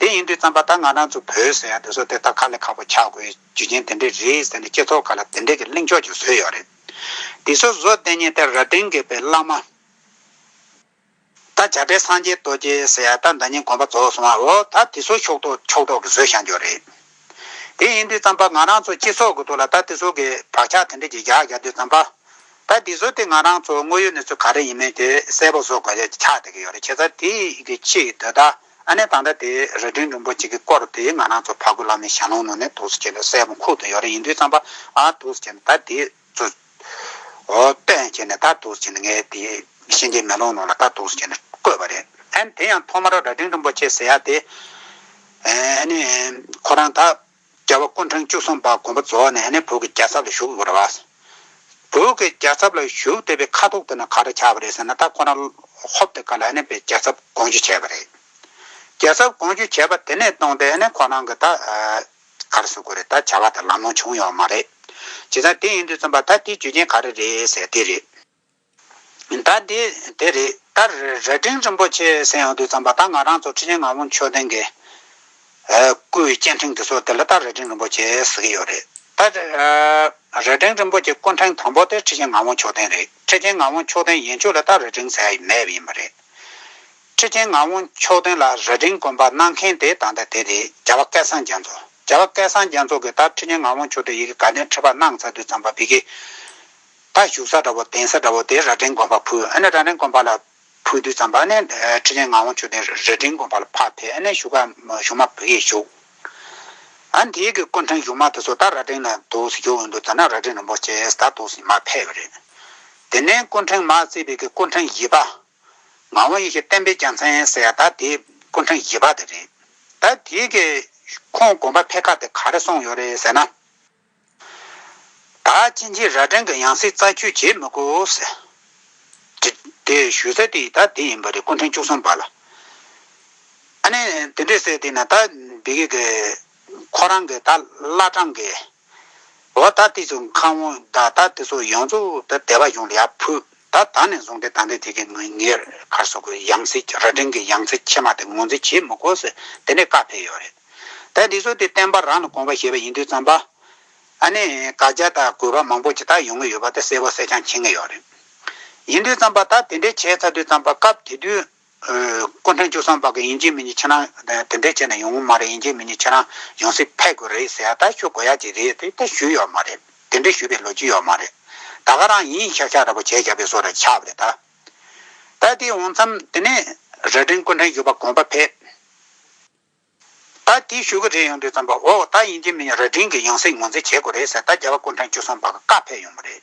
ད་དེ་ཡིན་དུས་ཙམ་པ་ད་ང་རང་ཚོ་བོད་ཟེར་ཡ་དེ་ཚོ་དེ་ད་དཀའ་ལས་ཁག་པོ་ཆགས་དགོས་རྒྱུ་རྐྱེན་དེ་འདྲས་རེད་ཟེར་ནས་སྤྱི་ཚོགས་ཁག་ལ་དེ་འདྲས་ཀྱི་གླེང་ཕྱོགས་ཅིག་བཟོས་ཡོད་རེད། དེ་ཚོ་བཟོ་བསྡད་མཁན་དེ་རྭ་སྒྲེང་གི་དཔེ་བླ་མ། ད་བྱ་བྲལ་སངས་རྒྱས་རྡོ་རྗེ་ཟེར་ཡ་ད་ཟླ་ཉིན་དགོངས་པ་རྫོགས་སོང་བ། འོ་ད་དེ་ཚོ་ཕྱོགས་གཏོགས་ཕྱོགས་གཏོགས་ཀྱི་བཟོས་བཞག་རྒྱུ་རེད། དེ་ཡིན་དུས་ཙམ་པ་ང་རང་ཚོ་སྤྱི་ཚོགས་ཀྱི་ཐོག་ལ་ད་དེ་ཚོ་གི་བག་ཆགས་དེ་འདྲ་ཅིག་བཞག་བཞག་དུས་ཙམ་པ། ད་དེ་ཚོ་དེ་ང་རང་ཚོ་དངོས་ཡོད་གནས་ཚུལ་ག་རེ་ཡིན་མིན་དེ་གསལ་པོ་བཟོ་དགོས་ཡ་ཆགས་བསྡད་ཀྱི་ཡོད་རེད། བྱས་ཙང་དེ་གི་ཆེད་དུ་ད་ཨ་ནི་ད་ལྟ་དེ་རྭ་སྒྲེང་རིན་པོ་ཆེ་གི་སྐོར་དེ་ང་རང་ཚོ་ཕ་གུ་བླ་མའི་ཞལ་ལུང་ནང་ནས་འདུག་སེ་བྱས་ནས་གསལ་པོ་འཁོད་བསྡད་ཡོད་རེད། ཡིན་དུས་ཙམ་པ་ཨ་འདུག་སེ་བྱས་ནས་ད་དེ་ཚོ། འོ་སྟོན་བྱས་ནས་ད་འདུག་སེ་བྱས་ནས་ངས་དེ་གཤིན་རྗེ་མེ་ལོང་ནང་ལ་ད་འདུག་སེ་བྱས་ནས་བཀོད་པ་རེད། ཨ་ནི་དེ་ཡང་ཐོག་མར་རྭ་སྒྲེང་རིན་པོ་ཆེ་ཟེར་ཡ་དེ་ཨ་ནི་ཁོ་རང་ད་རྒྱལ་བ་སྐུ་ཕྲེང་བཅུ་གསུམ་པ་དགོངས་པ་རྫོགས་ནས་ཨ་ནི་བོད་ཀྱི་རྒྱལ་ཚབ་ལ་བཞུགས་ཡོད་རེད་བ། བོད་ཀྱི་རྒྱལ་ཚབ་ལ་བཞུགས་བསྡད་པའི་ཁ་ཐུག་དེ་ན་ག་རེ་ཆགས་པ་རེད་ཟེར་ན། ད་ཁོ་རང་ཧོབ་དེ་ག་ལ་ཨ་ནི་དཔེ་རྒྱལ་ཚབ་དགོངས་ཞུ་བྱས་པ་རེད། རྒྱལ་ཚབ་དགོངས་ཞུ་བྱས་པ་དེ་ནས་བཟུང་སྟེ་ཨ་ནི་ཁོ་རང་གི་ད་ག་རེ་ཟེར་དགོས་རེད། ད་བྱ་བ་དེ་ལམ་ལྷོང་བྱུང་ཡོད་མ་རེད། བྱས་ཙང་དེ་ཡིན་དུས་ཙམ་པ་ད་དེའི་རྒྱུ་རྐྱེན་ག་རེ་རེད་ཟེར་དེ་རེད། ད་དེ་དེ་རེད། ད་ར་སྒྲེང་རིན་པོ་ཆེ་ཟེར་ཡོང་དུས་ཙམ་པ་ད་ང་རང་ཚོ་ཁྲི་ཆེན་ངག་དབང་མཆོག་ལྡན་གྱི་སྐུའི་སྐུའི་སྐུ་ཕྲེང་དེ་ཚོ་དེ་ལ་ད་ར་སྒྲེང་རིན་པོ་ཆེ་ཟེར་གྱི་ཡོད་རེད། ད་ར་སྒྲེང་རིན་པོ་ཆེ་སྐུ་ཕྲེང་དང་པོ་དེ་ཁྲི་ཆེན་ངག་དབང་མཆོག་ལྡན་རེད། ཁྲི་ཆེན་ངག་དབང་མཆོག་ལྡན་ཡན་ཆོད་ལ་ད་ར་སྒྲེང་ཟེར་ཡ་མེད་པ་ཡིན་པ་རེད། ཁྲི་ཆེན་ངག་དབང་མཆོག་ལྡན་ལ་ར་སྒྲེང་དགོན་པ་གནང་མཁན་དེ་ད་ལྟ་དེ་རེད། རྒྱལ་བ་སྐལ་བཟང་རྒྱ་མཚོ། རྒྱལ་བ་སྐལ་བཟང་རྒྱ་མཚོ་གིས་ད་ཁྲི་ཆེན་ངག་དབང་མཆོག་ལྡན་ཡི་གེ་དགའ་ལྡན་ཁྲི་པ་གནང་ཚར་དུས་ཙམ་པ་བི་གེ་ད་བཞུགས་ས་འདྲ་བོ་གདན་ས་འདྲ་བོ་དེ་ར་སྒྲེང་དགོན་པ་ཕུལ། ཨ་ནི་ར་སྒྲེང་དགོན་པ་ལ་ཕུལ་དུས་ཙམ་པ་ཨ་ནི་ཁྲི་ཆེན་ངག་དབང་མཆོག་ལྡན་ར་སྒྲེང་དགོན་པ་ལ་ཕར་ཕེབས། ཨ་ནི་བཞུགས་སྒར་བཞུགས་མ་བི་གེ་བཞུགས། ཨ་ནི་དེའི་གི་སྐུ་ཕྲེང་བཞུགས་མ་དེ་ཚོ་ད་ར་སྒྲེང་ལ་འདུག་སེ་བཞུགས་ཡོང་དུས་ཙམ་ན་ར་སྒྲེང་རིན་པོ་ཆེ་ད་འདུག་སེ་མར་ཕེབས་པ་རེད། དེ་ནས་སྐུ་ཕྲེང་མར་བརྩིས་པའི་གི་སྐུ་ཕྲེང་བཞི་པ། ངག་དབང་ཡེ་ཤེས་བསྟན་པའི་རྒྱལ་མཚན་ཟེར་ཡ་ད་དེ་སྐུ་ཕྲེང་བཞི་པ་དེ་རེད། ད་དེའི་གི་ཁོང་དགོངས་པ་ཕེབས་ཁ་དེ་ག་རེ་གསུངས་ཡོད་རེད་ཟེར་ན། ད་ཕྱིན་ཆད་ར་སྒྲེང་གི་ཡང་སྲིད་རྩད་གཅོད་བྱེད་མི་དགོས་ཟེར། དེ་དེ་ཞུ་ས་དེ་ད་དེ་ཡིན་པ་རེད། སྐུ་ཕྲེང་བཅུ་གསུམ་པ་ལ། ཨ་ནི་དེ་འདྲས་ཟེར་དེ་ན་ད་འདི་གི་གི་ཁོ་རང་གི་ད་བླ་བྲང་གི་འོ་ད་དེ་ཚོ་ཁང་བ་ད་ད་དེ་ཚོ་ཡོངས་རྫོགས་ད་སྡེ་པ་གཞུང་ལ་ཡར་ཕུལ། ད་ད་ནས་བཟུང་སྟེ་ད་ལྟ་དེ་གི་ངའི་གར་སོགས་ཀྱི་ཡང་སྲིད་ར་སྒྲེང་གི་ཡང་སྲིད་ཆེ་མ་དེ་ངོས་འཛིན་བྱེད་མི་དགོས་ཟེར་དེ་འདྲས་བཀའ་ཕེབས་ཡོད་རེད། ད་འདི་ཚོ་དེ་བསྟན་པ་རང་ལ་དགོངས་པ་བཞེས་པ་ཡིན་དུས་ཙམ་པ། ཨ་ནི་དགག་བྱ་དང་དགོས་པ་མང་པོ་ཅིག་ད་ཡོང་གི་ཡོད་པ་དེ་གསལ་པོ་གསལ་རྐྱང་མཁྱེན་གྱི་ཡོད་རེད། ཡིན་དུས་ཙམ་པ་ད་དེ་འདྲས་བྱས་ཚར་དུས་ཙམ་པ་སྐབས་དེ་དུས། སྐུ་ཕྲེང་བཅུ་གསུམ་པ་གི་ཡིན་གཅིག་མིན་གཅིག་ཁྱེད་རང་དེ་འདྲས་བྱས་ན་ཡོང་གི་མ་རེད། ཡིན་གཅིག་མིན་གཅིག་ཁྱེད་རང་ཡང་སྲིད་ཕེབས་དགོས་རེད་ཟེར་ཡ་ད་ཞུ་དགོས་ཡ་ཅིག་རེད། དེ་ད་ཞུས་ཡོད་མ་རེད། དེ་འདྲས་ཞུས་པའི་ལོ་རྒྱུས་ཡོད་མ་རེད། ད་ག་རང་ཡིན་ཤག་ཤག་འདྲ་པོ་བྱས་བཞག་པའི་བཟོ་འདྲ་ཆགས་པ་རེད་ད། ད་དེ་འོང་མཚམས་དེ་ནས་ར་སྒྲེང་སྐུ་ཕྲེང་བཞི་པ་དགོངས་པ་ཕེབས། ད་དེ་ཞུ་གི་རེད། ཡོང་དུས་ཙམ་པ་འོ་ད་ཡིན་གཅིག་མིན་གཅིག་ར་སྒྲེང་གི་ཡང་སྲིད་ངོས་འཛིན་བྱེད་དགོས་རེད་ཟེར། ད་རྒྱལ་བ་སྐུ་ཕྲེང་བཅུ་གསུམ་པ་གི་བཀའ་ཕེབས་ཡོང་བ་རེད།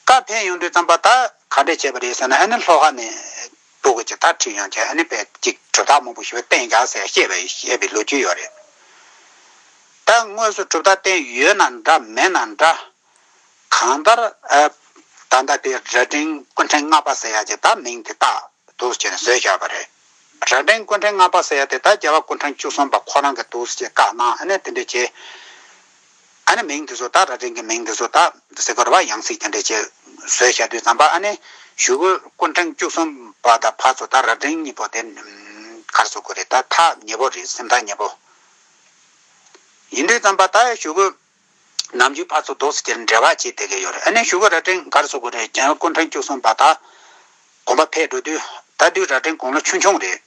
བཀའ་ཕེབས་ཡོང་དུས་ཙམ་པ་ད་ག་འདྲས་བྱས་པ་རེད་ཟེར་ན། ཨ་ནི་ལྷོ་ཁ་ནས་སྤུ་གུ་ཅིག་ད་ཁྲིད་ཡོང་བྱས། ཨ་ནི་དཔེ་ཅིག་གྲུབ་རྟགས་མང་པོ་ཞིག་བསྟན་རྒྱག་ཟེར་བཤད་པའི་བཤད་པའི་ལོ་རྒྱུས་ཡོད་རེད། ད་དངོས་སུ་གྲུབ་རྟགས་བསྟན་ཡོད་ན་འདྲ་མེད་ན་འདྲ། གང་ལྟར་ཨ་ད་ལྟ་དེ་ར་སྒྲེང་སྐུ་ཕྲེང་ལྔ་པ་ཟེར་ཡ་ཅིག་ད་མིང་དེ་བཏགས་འདུག་ཟེར་ནས་བཟོས་བཞག་པ་རེད། ར་སྒྲེང་སྐུ་ཕྲེང་ལྔ་པ་ཟེར་ཡ་དེ་ད་རྒྱལ་བ་སྐུ་ཕྲེང་བཅུ་གསུམ་པ་ཁོ་རང་གིས་འདུག་ཟེར་བཀའ་གནང་། ཨ་ནི་དེ་འདྲས་བྱས། ཨ་ནི་མིང་དེ་ཚོ་ད་ར་སྒྲེང་གི་མིང་དེ་ཚོ་ད་ཟེར་དགོས་རེད་པ། ཡང་སྲིད་དེ་འདྲས་བྱས་བཟོས་བཞག་དུས་ཙམ་པ། ཨ་ནི་གཞུག་གུ་སྐུ་ཕྲེང་བཅུ་གསུམ་པ་དང་ཕར་ཚུར་ད་ར་སྒྲེང་གཉིས་པོ་དེ་ག་རེ་ཟེར་དགོས་རེད། ད་ཐག་ཉེ་པོ་རེད། སེམས་ཐག་ཉེ་པོ། ཡིན་དུས་ཙམ་པ་ད་གཞུག་གུ་ནམ་རྒྱུན་ཕར་ཚུར་འདུག་སེ་འབྲེལ་བ་བྱེད་བསྡད་ཀྱི་ཡོད་རེད། ཨ་ནི་གཞུག་གུ་ར་སྒྲེང་ག་རེ་ཟེར་དགོས་རེད། རྒྱལ་བ་སྐུ་ཕྲེང་བཅུ་གསུམ་པ་ད་དགོངས་པ་ཕེབས་འགྲོ་དུས། ད་དུས་ར་སྒྲེང་དགུང་ལོ་ཆུང་ཆུང་རེད།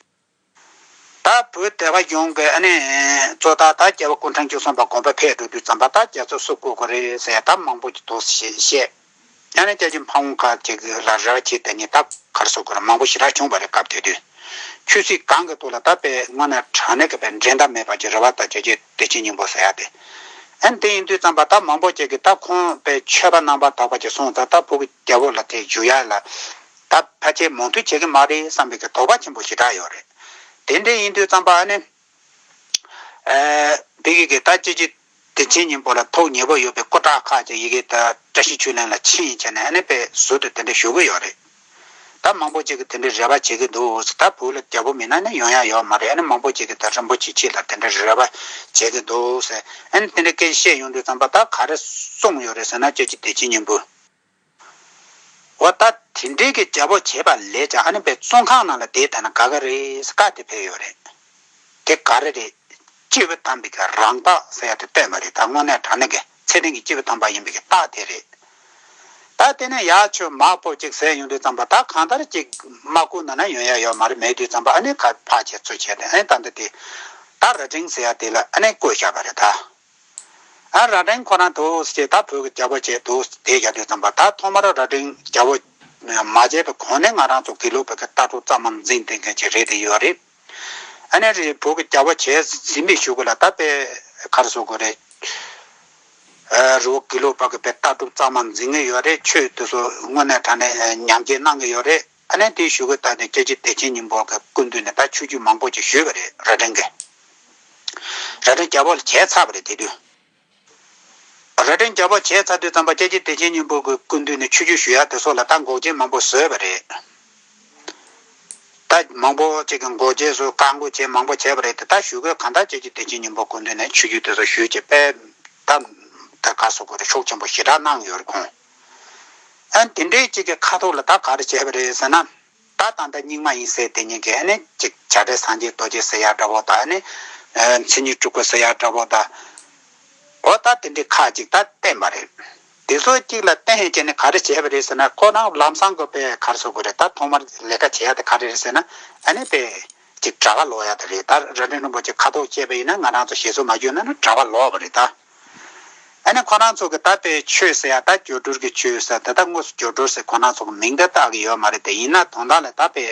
ད་བོད་སྡེ་པ་གཞུང་གི་ཨ་ནི་གཙོ་བདག་ད་རྒྱལ་བ་སྐུ་ཕྲེང་བཅུ་གསུམ་པ་དགོངས་པ་ཕེབས་འགྲོ་དུས་ཙམ་པ་ད་རྒྱ་མཚོ་བསུ་བསྐོར་དགོས་རེད་ཟེར་ད་མང་པོ་ཅིག་འདུག་སེ་བཤད། ཡང་ན་སྐྱབས་རྗེ་ཕ་བོང་ཁ་ཅིག་ལ་རེ་བ་བྱེད་བསྡད་མཁན་ད་ག་རེ་ཟེར་དགོས་རེད། མང་པོ་ཞེ་དྲག་བྱུང་བ་རེད། སྐབས་དེ་དུས་ཆོས་སྲིད་གང་གི་ཐོག་ལ་ད་དཔེ་དངོས་གནས་དྲང་གནས་ཀྱི་དཔེ་འགྲན་ཟླ་མེད་པ་ཅིག་རེད་པ། ད་སྐྱབས་རྗེ་བདེ་ཆེན་སྙིང་པོ་ཟེར་ཡ་དེ། ཨ་ནི་དེ་ཡིན་དུས་ཙམ་པ་ད་མང་པོ་ཅིག་གིས་ད་ཁོང་དཔེ་ཆོས་པ་རྣམ་པར་དག་པ་ཅིག་སོང་ཙང་ད་བོད་ཀྱི་རྒྱལ་པོ་ལ་དེ་བཞུགས་ཡ་ལ་ད་ཕལ་ཆེར་མོས་མཐུན་བྱེད་ཀྱི་མ་རེད་བསམ་པའི་གི་དོགས་པ་ཆེན་པོ་ཞེ་དྲག་ཡོད་རེད། དེ་འདྲ་ཡིན་དུས་ཙམ་པ་ཨ་ནི། ཨ་བོད་ཀྱི་གི་ད་སྐྱབས་རྗེ་བདེ་ཆེན་སྙིང་པོ་ལ་ཐུགས་མཉེས་པོ་ཡོད་པའི་སྐུ་དྲག་ཁག་ཅིག་ཡ་གི་ད་བཀྲ་ཤིས་ཆོས་གླིང་ལ་ཕྱིན་བྱས་ནས་ཨ་ནི་དཔེ་ཟུར་དུ་དེ་འདྲ་ཞུ་གི་ཡོད་རེད། ད་མང་པོ་ཅིག་གིས་དེ་འདྲའི་རེ་བ་བྱེད་ཀྱི་འདུག་ཟེར། ད་བོད་ལ་རྒྱལ་པོ་མེད་ན་ནི་ཡོང་ཡ་ཡོད་མ་རེད། ཨ་ནི་མང་པོ་ཅིག་གིས་ད་རིན་པོ་ཆེ་ཁྱེད་ལ་དེ་འདྲའི་རེ་བ་བྱེད་ཀྱི་འདུག་ཟེར། ཨ་ནི་དེ་འདྲའི་སྐད་ཆ་བཤད་ཡོང་དུས་ཙམ་པ་ད་ག་རེ་གསུངས་ཡོད་རེད་ཟེར་ན། སྐྱབས་རྗེ་བདེ་ཆེན་སྙིང་པོས། འོ་ད་དེ་འདྲའི་གི་རྒྱལ་པོ་བྱས་པ་ལས་ཀྱང་ཨ་ནི་དཔེ་བཙོན་ཁང་ནང་ལ་བསྡད་བསྡད་ན་དགའ་གི་རེད་ཟེར་བཀའ་དེ་ཕེབས་ཡོད་རེད། དེ་ག་རེ་རེད། སྐྱེས་བུ་དམ་པའི་གི་རང་རྟགས་ཟེར་ཡ་དེ་སྟོན་པ་རེད། ད་དངོས་གནས་དྲང་གནས་ཀྱི་ཚད་ལྡན་གྱི་སྐྱེས་བུ་དམ་པ་ཡིན་པའི་གི་རྟགས་དེ་རེད། ད་དེ་ནས་ཡར་ཁྱོད་མར་ཕབ་ཅིག་ཟེར་ཡོང་དུས་ཙམ་པ་ད་གང་ལྟར་ཅིག་མ་བསྐུར་ན་ན་ཡོང་ཡ་ཡོད་མ་རེད། མེད་དུས་ཙམ་པ་ཨ་ནི་ཁ་ཕར་བྱས་ཚུར་བྱས་ཏེ་ཨ་ནི་ད་འདི་དེ་ད་རྭ་སྒྲེང་ཟེར་ཡ་དེ་ལ་ཨ་ནི་བསྐོས་བཞག་པ་རེད་ད། ཨ་རྭ་སྒྲེང་ཁོ་རང་འདུག་ཟེར་ད་བོད་ཀྱི་རྒྱལ་པོ་བྱས་འདུག་དེ་བཞག་དུས་ཙམ་པ་ད་ཐོག་མར་རྭ་སྒྲེང་རྒྱལ་པོ་མ་བྱས་པའི་གོང་ནས་ང་རང་ཚོ་དགེ་ལུགས་པ་གི་ལྟ་གྲུབ་གཙང་མ་འཛིན་བསྡད་མཁན་ཅིག་རེད་དེ་ཡོད་རེད། ཨ་ནི་རེད། བོད་ཀྱི་རྒྱལ་པོ་བྱས་ཟིན་པའི་གཞུག་གུ་ལ་ད་དཔེ་ག་རེ་ཟེར་དགོས་རེད། ཨ་རི་བོ་དགེ་ལུགས་པ་གི་དཔེ་ལྟ་གྲུབ་གཙང་མ་འཛིན་གྱི་ཡོད་རེད། ཆོས་དེ་ཚོ་དངོས་གནས་དྲང་གནས་ཉམས་བཞེས་གནང་གི་ཡོད་རེད། ཨ་ནི་དེའི་གཞུག་གུ་ད་ནི་སྐྱབས་རྗེ་བདེ་ཆེན་སྙིང་པོ་གི་སྐུ་མདུན་ནས་ད་ཆོས་བརྒྱུད་མང་པོ་ཅིག་ཞུས་པ་རེད། རྭ་སྒྲེང་གི། རྭ་སྒྲེང་རྒྱལ་པོ་ལ་བྱས་ཚར་བ་རེད་དེ་དུས། རྭ་སྒྲེང་རྒྱལ་པོ་བྱས་ཚར་དུས་ཙམ་པ་སྐྱབས་རྗེ་བདེ་ཆེན་སྙིང་པོ་གི་སྐུ་མདུན་ནས་ཆོས་བརྒྱུད་ཞུ་ཡ་དེ་ཚོ་ལ་ད་འགོག་རྐྱེན་མང་པོ་བཟོས་པ་རེད། ད་མང་པོ་ཅིག་གི་འགོག་རྐྱེན་བཟོས། བཀག་འགོག་བྱས། མང་པོ་བྱས་པ་རེད་དེ། ད་གཞུག་གུ་གང་ལྟར་སྐྱབས་རྗེ་བདེ་ཆེན་སྙིང་པོ་སྐུ་མདུན་ནས་ཆོས་བརྒྱུད་དེ་ཚོ་ཞུས་བྱས་པས་ད་ ད་ག་སོགས་ཀྱི་ཤུགས་ཆེན་པོ་ཞེ་དྲག་གནང་ཡོད་རེད་ཁོང་། ཨ་དེ་འདྲའི་གཅིག་གི་ཁ་ཐུག་ལ་ད་ག་རེ་བྱས་པ་རེད་ཟེར་ན། ད་ད་ལྟ་རྙིང་མ་ཡིན་ཟེར་དེ་ཉིད་ཀྱི་ཨ་ནི་གཅིག་བྱ་བྲལ་སངས་རྒྱས་རྡོ་རྗེ་ཟེར་ཡ་འདྲ་བོ་དང་ཨ་ནི་མཚན་ཉིད་སྤྲུལ་སྐུ་ཟེར་ཡ་འདྲ་བོ་དང་། འོ་ད་དེ་འདྲའི་ཁག་ཅིག་ད་བསྟན་པ་རེད། དེ་ཚོ་གཅིག་ལ་བསྟན་ཡས་བྱས་ནས་ག་རེ་བྱས་པ་རེད་ཟེར་ན། ཁོ་རང་ལམ་སང་གི་པའི་ག་རེ་ཟེར་དགོས་རེད། ད་ཐོག་མར་ལས་ཀ་བྱེད་ཡ་དེ་ག་རེ་རེད་ཟེར་ན། ཨ་ནི་པའི་ཅིག་གྲྭ་པ་ལོག་ཡ་དེ་རེད། ད་རྭ་སྒྲེང་རིན་པོ་ཆེ་ཁ་ཐུག་བཅད་པ་ཡིན་ན། ང་རང་ཚོ་ཞེ་སུ་མ་གྱུར་ན་ནི་གྲྭ་པ་ལོག་པ་རེད་ད། ཨ་ནི་ཁོ་རང་ཚོ་གི་ད་པའི་ཆོས་ཟེར་ཡ། ད་སྒྱུ་འཕྲུལ་གྱི་ཆོས་ཟེར། ད་ད་དངོས་སུ་སྒྱུ་འཕྲུལ་ཟེར་ཁོ་རང་ཚོ་གི་མིང་ད་བཏགས་ཀྱི་ཡོད་མ་རེད་དེ། ཡིན་ན་དོན་དག་ལ་ད་པའི་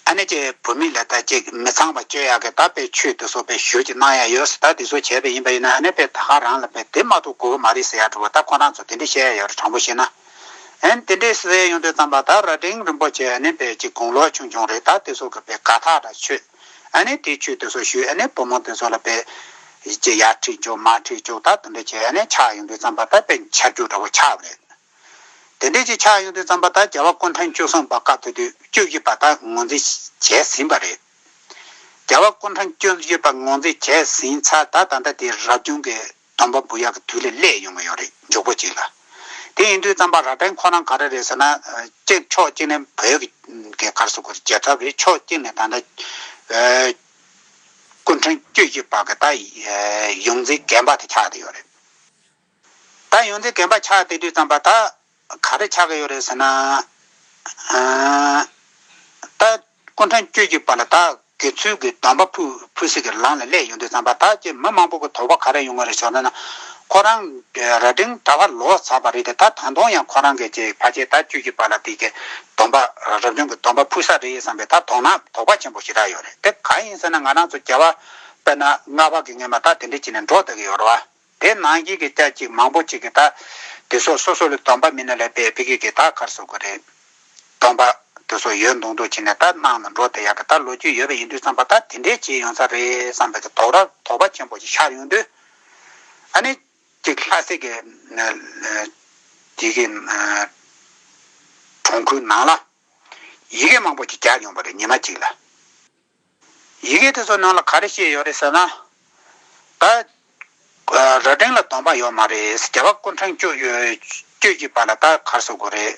ཨ་ནི་ཅེ་བུད་མེད་ལ་ད་ཅིག་མི་ཚངས་པ་སྤྱོད་ཡག་གི་ད་པའི་ཆོས་དེ་ཚོ་པའི་ཞུ་ཅིག་གནང་ཡ་ཡོད་ཟེར། ད་དེ་ཚོ་བྱས་པ་ཡིན་པ་ཡིན་ན། ཨ་ནི་པའི་ད་ག་རང་ལ་པའི་དེ་མ་གཏོགས་དགོས་ཀྱི་མ་རེད་ཟེར་ཡ་འདྲ་བོ་ད་ཁོ་རང་ཚོ་དེ་འདྲ་བཤད་ཡ་ཡོད་རེད། དྲང་པོ་བཤད་ན། ཨ་ནི་དེ་འདྲས་ཟེར་ཡོང་དུས་ཙམ་པ་ད་རྭ་སྒྲེང་རིན་པོ་ཆེ་ཨ་ནི་པའི་ཅིག་དགུང་ལོ་ཆུང་ཆུང་རེད། ད་དེ་ཚོ་གི་པའི་དགའ་ཐག་འདྲ་ཆོད། ཨ་ནི་དེ་ཆོས་དེ་ཚོ་ཞུས། ཨ་ནི་བུ་མོ་དེ་ཚོ་ལ་པའི་ཅིག་ཡར་ཁྲིད་བཅུག་མར་ཁྲིད་བཅུག་ད་དེ་འདྲ་བྱས། ཨ་ནི་ཆགས་ཡོང་དུས་ཙམ་པ་ད་པའི་ཆར་རྒྱུག་འདྲ་བོ་ཆགས་པ་རེད། དེ་འདྲས་ཅིག་ཆགས་ཡོང་དུས་ཙམ་པ་ད་རྒྱལ་བ་སྐུ་ཕྲེང་བཅུ་གསུམ་པ་སྐབས་དེ་དུས་བཅུ་བཞི་པ་ད་ངོས་འཛིན་བྱས་ཟིན་པ་རེད། རྒྱལ་བ་སྐུ་ཕྲེང་བཅུ་བཞི་པ་ངོས་འཛིན་བྱས་ཟིན་ཚར། ད་ད་ལྟ་དེ་རབ་བྱུང་གི་སྡོམ་པ་འབུལ་ཡག་གི་དུས་ལ་སླེབས་ཡོང་གི་ཡོད་རེད། མགྱོགས་པོ་ཅིག་ལ། དེ་ཡིན་དུས་ཙམ་པ་རྭ་སྒྲེང་ཁོ་རང་ག་རེ་རེད་ཟེར་ན། ཨ་གཅིག་ཕྱོགས་གཅིག་ནས་བོད་ཀྱི་ག་རེ་ཟེར་དགོས་རེད། རྒྱལ་ཚབ་རེད། ཕྱོགས་གཅིག་ནས་ད་ལྟ་ཨ་སྐུ་ཕྲེང་བཅུ་བཞི་པ་གི་ད་ཨ་ཡོངས་འཛིན་རྒན་པ་དེ་ཆགས་བསྡད་ཡོད་རེད། ད་ཡོངས་འཛིན་རྒན་པ་ཆགས་བསྡད་དུས་ཙམ་པ་ད་ག་རེ་ཆགས་ཀྱི་ཡོད་རེད་ཟེར་ན། ཨ་ད་སྐུ་ཕྲེང་བཅུ་བཞི་པ་ལ་ད་དགེ་ཚུལ་གྱི་སྡོམ་པ་ཕུལ་ཕུལ་སྲིད་ཀྱི་ལམ་ལ་སླེབས་ཡོང་དུས་ཙམ་པ། ད་ཅིག་མི་མང་པོ་གི་དོགས་པ་ག་རེ་ཡོང་གི་རེད་ཟེར་ན། ཁོ་རང་རྭ་སྒྲེང་གྲྭ་པ་ལོག་ཚར་བ་རེད་དེ། ད་ད་དུང་ཡང་ཁོ་རང་གི་ཅིག་ཕལ་ཆེར་ད་བཅུ་བཞི་པ་ལ་དེ་གི་སྡོམ་པ་རབ་བྱུང་གི་སྡོམ་པ་ཕུལ་ས་རེད་བསམ་པའི་ད་དོགས་སྣང་དོགས་པ་ཆེན་པོ་ཞེ་དྲག་ཡོད་རེད། དེ་གང་ཡིན་ཟེར་ན། ང་རང་ཚོ་རྒྱལ་བ་དཔེར་ན་ལྔ་པ་གི་སྔོན་མ་ད་དེ་འདྲ་བྱས་ནས་འགྲོ་བསྡད་ཀྱི་ཡོད་རེད་བ། དེ་ནང་བཞིན་གྱི་སྐྱ་གཅིག་མང་པོ་གཅིག་གིས་ད་དེ་ཚོ་སོ་སོ་ལ་སྡོམ་པ་མིན་ན་ལས་པའི་ཕ་གི་གི་ད་ག་རེ་ཟེར་དགོས་རེད། སྡོམ་པ་དེ་ཚོ་ཡོད་མདོག་མདོག་བྱས་ནས་ད་གནང་ནས་འགྲོ་བསྡད་ཡག་གི་ད་ལོ་རྒྱུས་ཡོད་པ་ཡིན་དུས་ཙམ་པ། ད་དེ་འདྲས་བྱས་ཡོང་ས་རེད་བསམ་པའི་གི་དོགས་ར་དོགས་པ་ཆེན་པོ་ཞིག་ཤར་ཡོང་དུས། ཨ་ནི་གཅིག་ལྷ་སའི་གི་དེ་གི་གྲོང་ཁུལ་ནང་ལ་ཡི་གེ་མང་པོ་ཞིག་རྒྱག་ཡོང་པ་རེད། ཉི་མ་གཅིག་ལ། ཡི་གེ་དེ་ཚོ་ནང་ལ་ག་རེ་བཤད་ཡོད་རེད་ཟེར་ན། ད་རྭ་སྒྲེང་ལ་སྡོམ་པ་ཡོད་མ་རེད། རྒྱལ་བ་སྐུ་ཕྲེང་བཅུ་བཅུ་བཞི་པ་ལ་ད་ག་རེ་ཟེར་དགོས་རེད།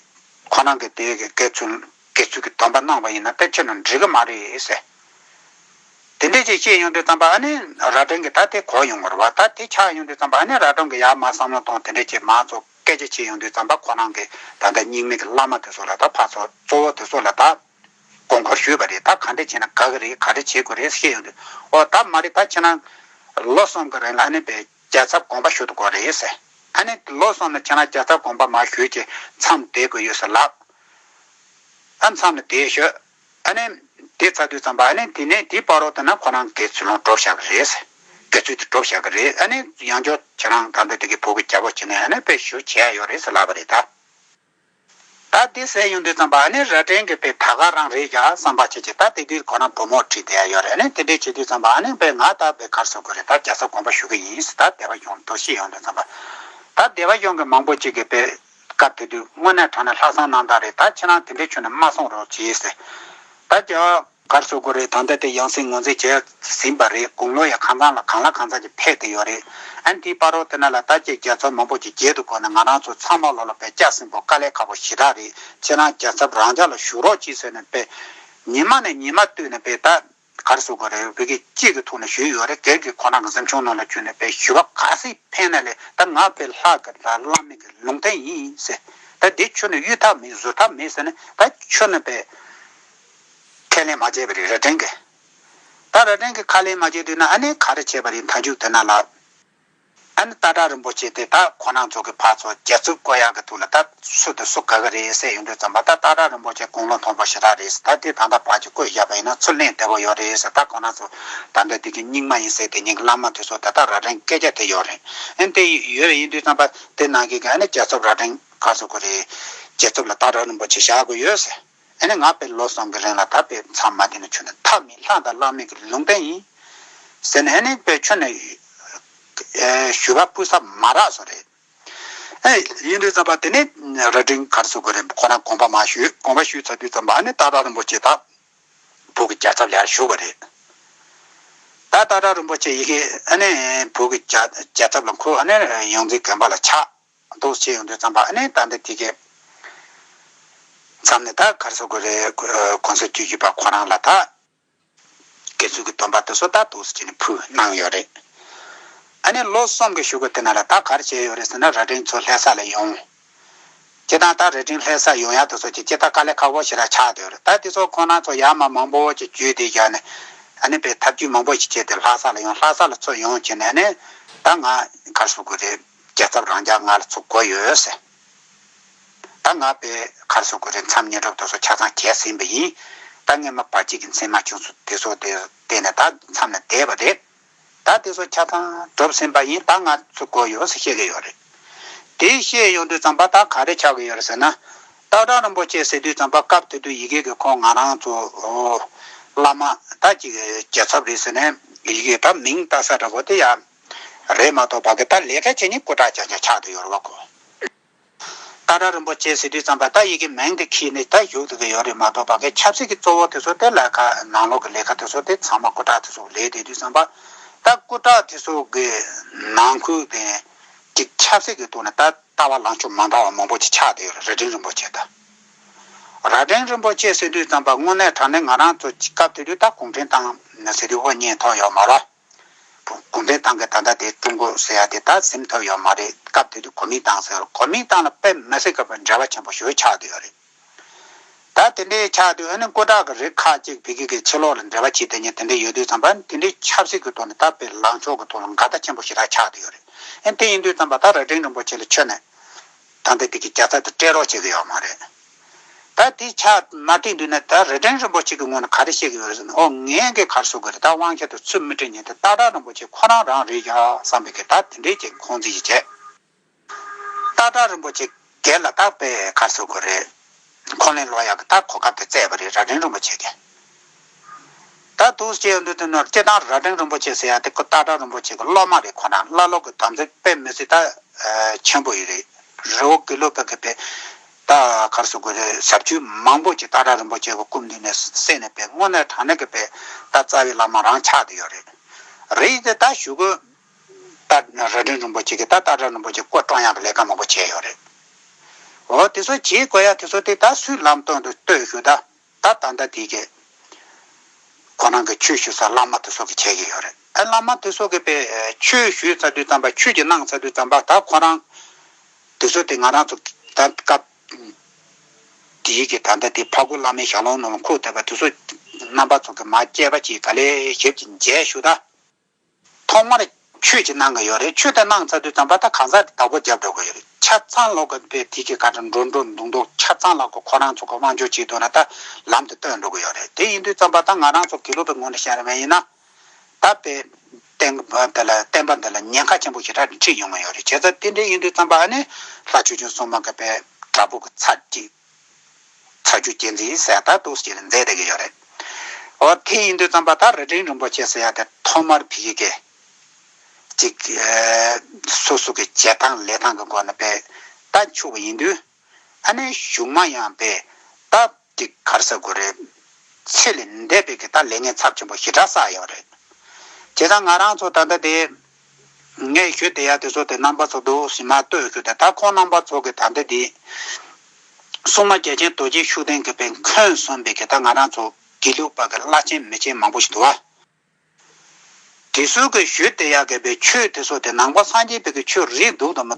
ཁོ་རང་གི་དེ་གི་དགེ་ཚུལ་དགེ་ཚུལ་གྱི་སྡོམ་པ་གནང་བ་ཡིན་ན་དེ་ཁྱོན་ནས་འགྲིག་གི་མ་རེད་ཟེར། དེ་འདྲས་ཅིག་བཤད་ཡོང་དུས་ཙམ་པ། ཨ་ནི་རྭ་སྒྲེང་གི་ད་དེ་གོ་ཡོང་བ་རེད་བ། ད་དེ་ཆགས་ཡོང་དུས་ཙམ་པ། ཨ་ནི་རྭ་སྒྲེང་གི་ཡར་མར་བསམ་བློ་གཏོང་དེ་འདྲས་ཅིག་མང་ཚོགས་སྐད་ཆ་བྱེད་ཡོང་དུས་ཙམ་པ། ཁོ་རང་གི་ད་ལྟ་རྙིང་མའི་གི་བླ་མ་དེ་ཚོ་ལ་ད་ཕར་ཚུར་གཙོ་བོ་དེ་ཚོ་ལ་ད་དགོངས་སྐོར་ཞུས་པ་རེད། ད་ག་འདྲ་བྱས་ན་དགའ་གི་རེད། ག་རེ་བྱེད་དགོས་རེད་བཤད་ཡོང་དུས། ཨོ་ད་མ་རེད། ད་ཁྱེད་རང་ལོ་གསུམ་གི་རིང་ལ་ཨ་ནི་པའི་རྒྱལ་ཚབ་དགོངས་པ་ཞུ་དགོས་རེད་ཟེར། ཨ་ནི་ལོ་གསུམ་ལ་ཁྱེད་རང་རྒྱལ་ཚབ་དགོངས་པ་མར་ཞུས་བྱས་མཚམས་བསྡད་དགོས་ཡོད་ཟེར་ལབ། ཨ་མཚམས་ལ་བསྡད་ཤོག་ཨ་ནི་དེ་ཚར་དུས་ཙམ་པ། ཨ་ནི་དེ་ནས་དེའི་བར་དུ་ན་ཁོ་རང་དགེ་ཚུལ་ལོང་སྒྲུབ་བཞག་གི་རེད་ཟེར། དགེ་ཚུལ་དེ་སྒྲུབ་བཞག་གི་རེད། ཨ་ནི་ཡང་བསྐྱར་ཁྱེད་རང་ད་ལྟ་དེ་གི་བུ་གི་རྒྱལ་པོ་བྱས་ནས་ཨ་ནི་དཔེ་ཞུ་བྱས་ཡོད་རེད་ཟེར་ལབ་པ་རེད་ད། ད་འདི་ཟེར་ཡོང་དུས་ཙམ་པ། ཨ་ནི་རྭ་སྒྲེང་གི་དཔེ་ད་ག་རང་རེད་ཡ་བསམ་པ་བྱེད་ཀྱི། ད་དེ་དུས་ཁོ་རང་བུ་མོ་ཁྲིད་བསྡད་ཡ་ཡོད་རེད། ཨ་ནི་དེ་འདྲས་བྱེད་དུས་ཙམ་པ། ཨ་ནི་དཔེ་ང་ད་དཔེ་ག་རེ་ཟེར་དགོས་རེད། ད་རྒྱལ་ཚབ་དགོངས་པ་ཞུ་གི་ཡིན་ཟེར། ད་སྡེ་པ་གཞུང་དུ་བཤད་ཡོང་དུས་ཙམ་པ། ད་སྡེ་པ་གཞུང་གི་མང་པོ་ཅིག་གིས་དཔེ་སྐབས་དེ་དུས་དངོས་གནས་དྲང་གནས་ལྷག་བསམ་རྣམ་དག་རེད། ད་ཁྱེད་རང་དེ་འདྲས་ཁྱོན་ནས་མ་གསུང་རོགས་གྱིས་ཟེར། ད་རྒྱལ་བ་ག་རེ་ཟེར་དགོས་རེད། ད་ལྟ་དེ་ཡང་སྲིད་ངོས་འཛིན་བྱས་ཟིན་པ་རེད། དགུང་ལོ་ཡང་གང་ཚང་ལ་གང་ལ་གང་འཚམ་ཅིག་ཕེབས་བསྡད་ཡོད་རེད། ཨ་ནི་དེའི་བར་དུ་དེ་ན་ལ་ད་ཅིག་རྒྱལ་ཚབ་མང་པོ་ཅིག་མཇལ་དུ་དགོས་ན། ང་རང་ཚོ་ཚང་མ་ལོ་ལ་དཔེ་སྐྱ་སེང་པོ་དཀའ་ལས་ཁག་པོ་ཞེ་དྲག་རེད། ཁྱེད་རང་རྒྱལ་ཚབ་རང་འཇགས་ལ་བཞུགས་རོགས་གྱིས་ཟེར་ནས་དཔེ་ཉི་མ་ནས་ཉི་མ་བསྟུད་ནས་དཔེ་ད་ག་རེ་ཟེར་དགོས་རེད། བོད་སྐད་སྤྱི་གི་ཐོག་ནས་ཞུས་ཡོད་རེད། སྒེར་གྱི་ཁོ་རང་གི་གཟིམ་ཆུང་ནང་ལ་བྱོན་ནས་དཔེ་ཞུ་བ་ག་ཚོད་ཕེབས་ན་ལས། ད་ང་དཔེ་ལྷ་གི་ལ་བླ་མའི་གི་ལུང་བསྟན་ཡིན་ཟེར། ད་འདི་ཁྱོན་ནས་གཡུག་ཐབས་མེད། བཟོད་ཐབས་མེད་ཟེར་ནས། ད་ཁྱོན་ནས་དཔེ་ཁས་ལེན་མ་བྱས་པ་རེད་རྭ་སྒྲེང་གིས། ད་རྭ་སྒྲེང་གིས་ཁས་ལེན་མ་བྱས་དུས་ན། ཨ་ནི་ག་རེ་བྱས་པ་རེད། མཐའ་མཇུག་དེ་ན་ལ་ཨ་ནི་སྟག་བྲག་རིན་པོ་ཆེ་དེ་ད་ཁོ་རང་ཚོ་གི་ཕར་ཚུར་རྒྱལ་ཚབ་བསྐོ་ཡག་གི་ཐོག་ལ་ད་སུ་དང་སུ་དགའ་གི་རེད་ཟེར་ཡོང་དུས་ཙམ་པ། ད་སྟག་བྲག་རིན་པོ་ཆེ་དགུང་ལོ་མཐོན་པོ་ཞེ་དྲག་རེད་ཟེར། ད་དེ་ད་ལྟ་ཕར་ཅིག་བསྐོས་བཞག་པ་ཡིན་ན་ཚུར་ལེན་བདེ་པོ་ཡོད་རེད་ཟེར། ད་ཁོ་རང་ཚོ་ད་ལྟ་དེ་གི་རྙིང་མ་ཡིན་ཟེར་དེ་གཉིས་ཀྱི་བླ་མ་དེ་ཚོ་ད་ལྟ་རྭ་སྒྲེང་སྐད་ཆ་དེ་ཡོད་རེད། ཨ་ནི་དེ་ཡོད་པ་ཡིན་དུས་ཙམ་པ་དེ་ནང་གི་གི་ཨ་ནི་རྒྱལ་ཚབ་རྭ་སྒྲེང་ག་རེ་ཟེར་དགོས་རེད། རྒྱལ་ཚབ་ལ་སྟག་བྲག་རིན་པོ་ཆེ་བཞག་དགོས་ཡོད་ཟེར། ཨ་ནི་ང་དཔེ་ལོ་གསུམ་གྱི་རིང་ལ་ད་དཔེ་མཚམས་མ་བསྡད་ན་ཁྱོན་ནས་ཐབས་མེད། ལྷ་དང་བླ་མའི་གི་ལུང་བསྟན་ཡིན་ཟེར་ནས། ཨ་ནི་དཔེ་ཁྱོན་ནས་ཨེ་ཞུ་བ་ཕུལ་ས་མ་རག་བཟོ་རེད། ཨེ་ཡིན་དུས་ཙམ་པ་དེ་ནས་རྭ་སྒྲེང་ག་རེ་ཟེར་དགོས་རེད། ཁོ་རང་དགོངས་པ་མར་ཞུས། དགོངས་པ་ཞུས་ཚར་དུས་ཙམ་པ། ཨ་ནི་སྟག་བྲག་རིན་པོ་ཆེ་ད་བོད་ཀྱི་རྒྱལ་ཚབ་ལ་ཡར་བཞུགས་པ་རེད། ད་སྟག་བྲག་རིན་པོ་ཆེ་ཡི་གེ་ཨ་ནི་བོད་ཀྱི་རྒྱལ་རྒྱལ་ཚབ་ལ་འཁོད། ཨ་ནི་ཡོངས་འཛིན་དགོན་པ་ལ་ཆགས་འདུག་བྱས་ཡོང་དུས་ཙམ་པ། ཨ་ནི་ད་འདི་དེ་གའི་མཚམས་ནས་ད་ག་རེ་ཟེར་དགོས་རེད། གོང་ས་བཅུ་བཞི་པ་ཁོ་རང་ལ་ད་དགེ་ཚུལ་གྱི་སྡོམ་པ་དེ་ཚོ་ད་འདུག་སེ་བྱས་ནས་ཕུལ་གནང་ཡོད་རེད། ཨ་ནི་ལོ་གསུམ་གྱི་གཞུག་གུ་དེ་ནང་ལ་ད་ག་རེ་བྱས་ཡོད་རེད་ཟེར་ན། རྭ་སྒྲེང་ཚོ་ལྷ་ས་ལ་ཡོང་། སྤྱིར་བཏང་ད་རྭ་སྒྲེང་ལྷ་ས་ཡོང་ཡག་དེ་ཚོ་ཅིག་སྤྱིར་བཏང་དཀའ་ལས་ཁག་པོ་ཞེ་དྲག་ཆགས་བསྡད་ཡོད་རེད། ད་དེ་ཚོ་ཁོང་རྣམ་ཚོ་ཡར་མར་མང་པོ་ཅིག་བརྒྱུད་དེ་བཞག་ནས། ཨ་ནི་དཔེ་ཐབས་ཇུས་མང་པོ་ཞིག་བྱས་ཏེ་ལྷ་ས་ལ་ཡོང་། ལྷ་ས་ལ་ཚུར་ཡོང་བྱས་ནས། ཨ་ནི་ད་ང་ག་རེ་ཟེར་དགོས་རེད། རྒྱལ་ཚབ་རང་འཇགས་ང་ལ་ཚུར་དགོས་ཡོད་ཟེར། ད་ང་དཔེ་ག་རེ་ཟེར་དགོས་རེད། མཚམས་བསྙེན་སྒྲུབ་དེ་ཚོ་ཆ་ཚང་བྱས་ཟིན་པ་ཡིན། ད་སྔས་མ་བར་ཆད་ཀྱི་མཚན་མ་བྱུང་ཚུལ་དེ་ཚོ་དེ་བལྟས་ནས་ད་མཚམས་ནས་བསྡད་པ་རེད། ད་དེ་ཚོ་ཆ་ཚང་གྲུབ་ཟིན་པ་ཡིན། ད་ང་ཚུར་དགོས་ཡོད་ཟེར་བཤད་ཀྱི་ཡོད་རེད། དེ་བཤད་ཡོང་དུས་ཙམ་པ་ད་ག་རེ་ཆགས་ཀྱི་ཡོད་རེད་ཟེར་ན། སྟག་བྲག་རིན་པོ་ཆེ་ཟེར་དུས་ཙམ་པ་སྐབས་དེ་དུས་ཡི་གེ་གི་ཁོང་ང་རང་ཚོ་བླ་མ་ད་ཅིག་རྒྱལ་ཚབ་རེད་ཟེར་ནས་ཡི་གེ་ད་མིང་བཏགས་ས་འདྲ་པོ་དེ་ཡང་རེད་མ་གཏོགས། ཕ་གི་ད་ལས་ཀ་བྱེད་མཁན་སྐུ་དྲག་རྐྱང་རྐྱང་ཆགས་བསྡད་ཡོད་རེད་པ་ཁོ། སྟག་བྲག་རིན་པོ་ཆེ་ཟེར་དུས་ཙམ་པ་ད་ཡི་གེ་མིང་དེ་འཁྱེར་ནས་ད་བཞུགས་བསྡད་ཀྱི་ཡོད་རེད་མ་གཏོགས། ཕ་གི་ཆབ་སྲིད་ཀྱི་གཙོ་བོ་དེ་ཚོ་དེ་ལས་ཀ་ནང་ལོགས་ཀྱི་ལས་ཀ་དེ་ཚོ་དེ་ཚང་མ་སྐུ་དྲག་དེ་ཚོ་ལས་བསྡད་དུས་ཙམ་པ། ད་སྐུ་དྲག་དེ་ཚོ་གི་ནང་ཁུལ་དེ་ཅིག་ཆབ་སྲིད་ཀྱི་ཐོག་ནས་ད་ལྟ་བ་ལངས་ཕྱོགས་མ་འདྲ་བ་མང་པོ་ཅིག་ཆགས་བསྡད་ཡོད་རེད། རྭ་སྒྲེང་རིན་པོ་ཆེ་དང་། རྭ་སྒྲེང་རིན་པོ་ཆེ་ཟེར་དུས་ཙམ་པ་དངོས་གནས་དྲང་གནས་ང་རང་ཚོ་སྐབས་དེ་དུས་ད་གུང་ཁྲན་ཏང་ཟེར་དུས་དབུ་བརྙེས་ཐོབ་ཡོད་མ་རེད། གུང་ཁྲན་ཏང་གི་ད་ལྟ་དེ་ཀྲུང་གོ་ཟེར་ཡ་དེ་ད་ཟིན་ཐུབ་ཡོད་མ་རེད། སྐབས་དེ་དུས་གོ་མིན་ཏང་ཟེར། གོ་མིན་ཏང་ལ་དཔེ་མི་སྲིད་ཀྱི་འབྲེལ་བ་ཆེན་པོ་ཞེ་པོ་ཆགས་བསྡད་ཡོད་རེད། ད་དེ་འདྲའི་ཆགས་དུས། ཨ་ནི་སྐུ་དྲག་གི་རིགས་ཁག་ཅིག་ཕ་གི་གི་ཕྱི་ལོགས་ལ་འབྲེལ་བ་བྱེད་བསྡད་མཁན་དེ་འདྲ་ཡོད་དུས་ཙམ་པ། དེ་འདྲའི་ཆབ་སྲིད་ཀྱི་ཐོག་ནས་ད་དཔེ་ལངས་ཕྱོགས་ཀྱི་ཐོག་ལ་འགལ་ཟླ་ཆེན་པོ་ཞེ་དྲག་ཆགས་བསྡད་ཡོད་རེད། ཨ་དེ་ཡིན་དུས་ཙམ་པ་ད་རྭ་སྒྲེང་རིན་པོ་ཆེ་ལ་མཆོད་ནས་ད་ལྟ་དེ་གི་རྒྱལ་ཚབ་དེ་སྤྲད་རོགས་བྱེད་ཀྱི་ཡོད་མ་རེད། ད་དེ་ཆགས་མ་བསྡད་དུས་ན་ད་རྭ་སྒྲེང་རིན་པོ་ཆེ་གི་ངོས་ནས་ག་རེ་བཤད་ཀྱི་ཡོད་རེད་ཟེར་ན། ཨོ་ངས་གི་ག་རེ་ཟེར་དགོས་རེད། ད་དབང་ཆ་དེ་ཚུར་མི་སྤྲད་མཁན་དེ་སྟག་བྲག་རིན་པོ་ཆེ་ཁོ་རང་རང་རེད་ཡ་བསམ་པའི་གི་ད་དེ་འདྲའི་ཅིག་ཁོང་ཚོས་ཅིག་བྱས། སྟག་བྲག་རིན་པོ་ཆེ་སྒེར་ལ་ད་དཔེ་ག་རེ་ཟེར་དགོས་རེད། འཁོན་ལན་སློག་ཡག་གི་ད་གོ་སྐབས་དེ་བཙལ་བ་རེད། རྭ་སྒྲེང་རིན་པོ་ཆེ་གིས། ད་འདུག་སེ་ཡོང་དུས་དེ་ནོར་སྤྱིར་བཏང་རྭ་སྒྲེང་རིན་པོ་ཆེ་ཟེར་ཡག་དེ་ཁོ་སྟག་བྲག་རིན་པོ་ཆེ་གི་སློབ་མ་རེད། ཁོ་རང་བླ་སློབ་ཀྱི་དམ་ཚིག་དཔེ་མི་སྲིད་ད་ཆེན་པོ་ཡོད་རེད། རི་བོ་དགེ་ལུགས་པ་གི་དཔེ་ད་ག་རེ་ཟེར་དགོས་རེད། ཞབས་ཞུ་མང་པོ་ཅིག་སྟག་བྲག་རིན་པོ་ཆེ་གི་སྐུ་མདུན་ནས་གསན་ནས་དཔེ་དངོས་གནས་དྲང་གནས་ཀྱི་དཔེ་ད་རྩ་བའི་བླ་མ་རང་ཆགས་བསྡད་ཡོད་རེད། རེད་དེ་ད་གཞུག་གུ་ད་རྭ་སྒྲེང་རིན་པོ་ཆེ་གིས་ད་སྟག་བྲག་རིན་པོ་ཆེ་སྐུ་བཀྲོངས་ཡག་གི་ལས་ཀ་མང་པོ་བྱས་ཡོད་རེད། འོ་དེ་ཚོ་བྱེད་དགོས་ཡ་དེ་ཚོ་དེ་ད་སུས་ལམ་སྟོན་དུ་གཏོད་ཞུ་ད། ད་ད་ལྟ་དེ་གི་ཁོ་རང་གི་ཆོས་ཞུ་ས་བླ་མ་དེ་ཚོ་གིས་བྱེད་ཀྱི་ཡོད་རེད། ཨ་བླ་མ་དེ་ཚོ་གིས་དཔེ་ཆོས་ཞུས་ཚར་དུས་ཙམ་པ། ཆོས་ཀྱི་གནང་ཚར་དུས་ཙམ་པ། ད་ཁོ་རང་དེ་ཚོ་དེ་ང་རང་ཚོ་ད་སྐབས་དེའི་གི་ད་ལྟ་དེ་ཕ་གུ་བླ་མའི་ཞལ་ལུང་ནང་ལ་འཁོད་བསྡད་པ་དེ་ཚོ་རྣམ་པ་ཚོ་གིས་མར་དཔྱད་པ་ཅིག་ག་ལེ་ཞིབ་ཅིག་མཇལ་ཞུ་ད། ཐོག་མར་ཆོས་ཅིག་གནང་གི་ཡོད་རེད། ཆོས་དེ་གནང་ཚར་དུས་ཙམ་པ་ད་གང་ཟག་དེ་བདག་པོ་རྒྱབ་འགྲོ་གི་ཡོད་རེད། ཆ་ཚང་ལོག་གི་དཔེ་དེ་གི་ག་འདྲ་འགྲོ་འགྲོ་འདུག་འདུག་ཆ་ཚང་ལོག་གི་ཁོ་རང་ཚོ་གི་དབང་སྒྱུར་བྱེད་འདུག་ན་ད་ལམ་དེ་སྟོན་འགྲོ་གི་ཡོད་རེད། དེ་ཡིན་དུས་ཙམ་པ་ད་ང་རང་ཚོ་དགེ་ལུགས་པའི་ངོས་ནས་བཤད་ར་མེད་ཡིན་ན། ད་དཔེ་བསྟན་པ་འདི་ལ་བསྟན་པ་འདི་ལ་ཉེན་ཁ་ཆེན་པོ་ཞེ་དྲག་འཁྲིད་ཡོང་གི་ཡོད་རེད། བྱས་ཙང་དེ་འདྲ་ཡིན་དུས་ཙམ་པ་ཨ་ནི་ལྷ་ཆོས་སྐྱོང་སྲུང་མ་གི་དཔེ་དྲག་པོ་གི་ཚར་གཅིག་ཚར་གཅོད་རྒྱལ་མཚན་ཟེར་ཡ་ད་འདུག་སེ་བྱས་ནས་མཛད་བསྡད་ཀྱི་ཡོད་རེད། འོ་དེ་ཡིན་དུས་ཙམ་པ་ད་རྭ་སྒྲེང་རིན་པོ་ཆེ་ཟེར་ཡ་དེ་ཐོག་མར་ཕ་གི་གི་ཅིག་ཨེ་སོ་སོ་གི་བྱེད་སྟངས་ལས་སྟངས་ཀྱི་སྒོ་ནས་དཔེ་ད་འཁྱུར་བ་ཡིན་དུས། ཨ་ནི་གཞུག་མ་ཡང་དཔེ་ད་ཅིག་ག་རེ་ཟེར་དགོས་རེད། ཚད་ལས་འདས་པའི་གི་ད་ལས་ངན་ཚབས་ཆེན་པོ་ཞེ་དྲག་བསགས་ཡོད་རེད། བྱས་ཙང་ང་རང་ཚོ་ད་ལྟ་དེ་ངས་ཞུས་བསྡད་ཡ་དེ་ཚོ་དེ་རྣམ་པ་ཚོ་འདུག་སེ་མར་ལྟོས་ཞུས་ཏེ། ད་ཁོང་རྣམ་པ་ཚོ་གི་ད་ལྟ་དེ་སྲུང་མ་རྒྱལ་ཆེན་རྡོ་རྗེ་ཤུགས་ལྡན་གྱིས་དཔེ་འཁོན་སོང་བའི་གི་ད་ང་རང་ཚོ་དགེ་ལུགས་པ་གི་བླ་ཆེན་མི་ཆེན་མང་པོ་ཞིག་འདུག་བ། དེ་ཚོ་གི་ཞུས་བསྡད་ཡ་གི་དཔེ་ཆོས་དེ་ཚོ་དེ་ནང་པ་སངས་རྒྱས་པའི་གི་ཆོས་རེད་འདུག་དང་མི་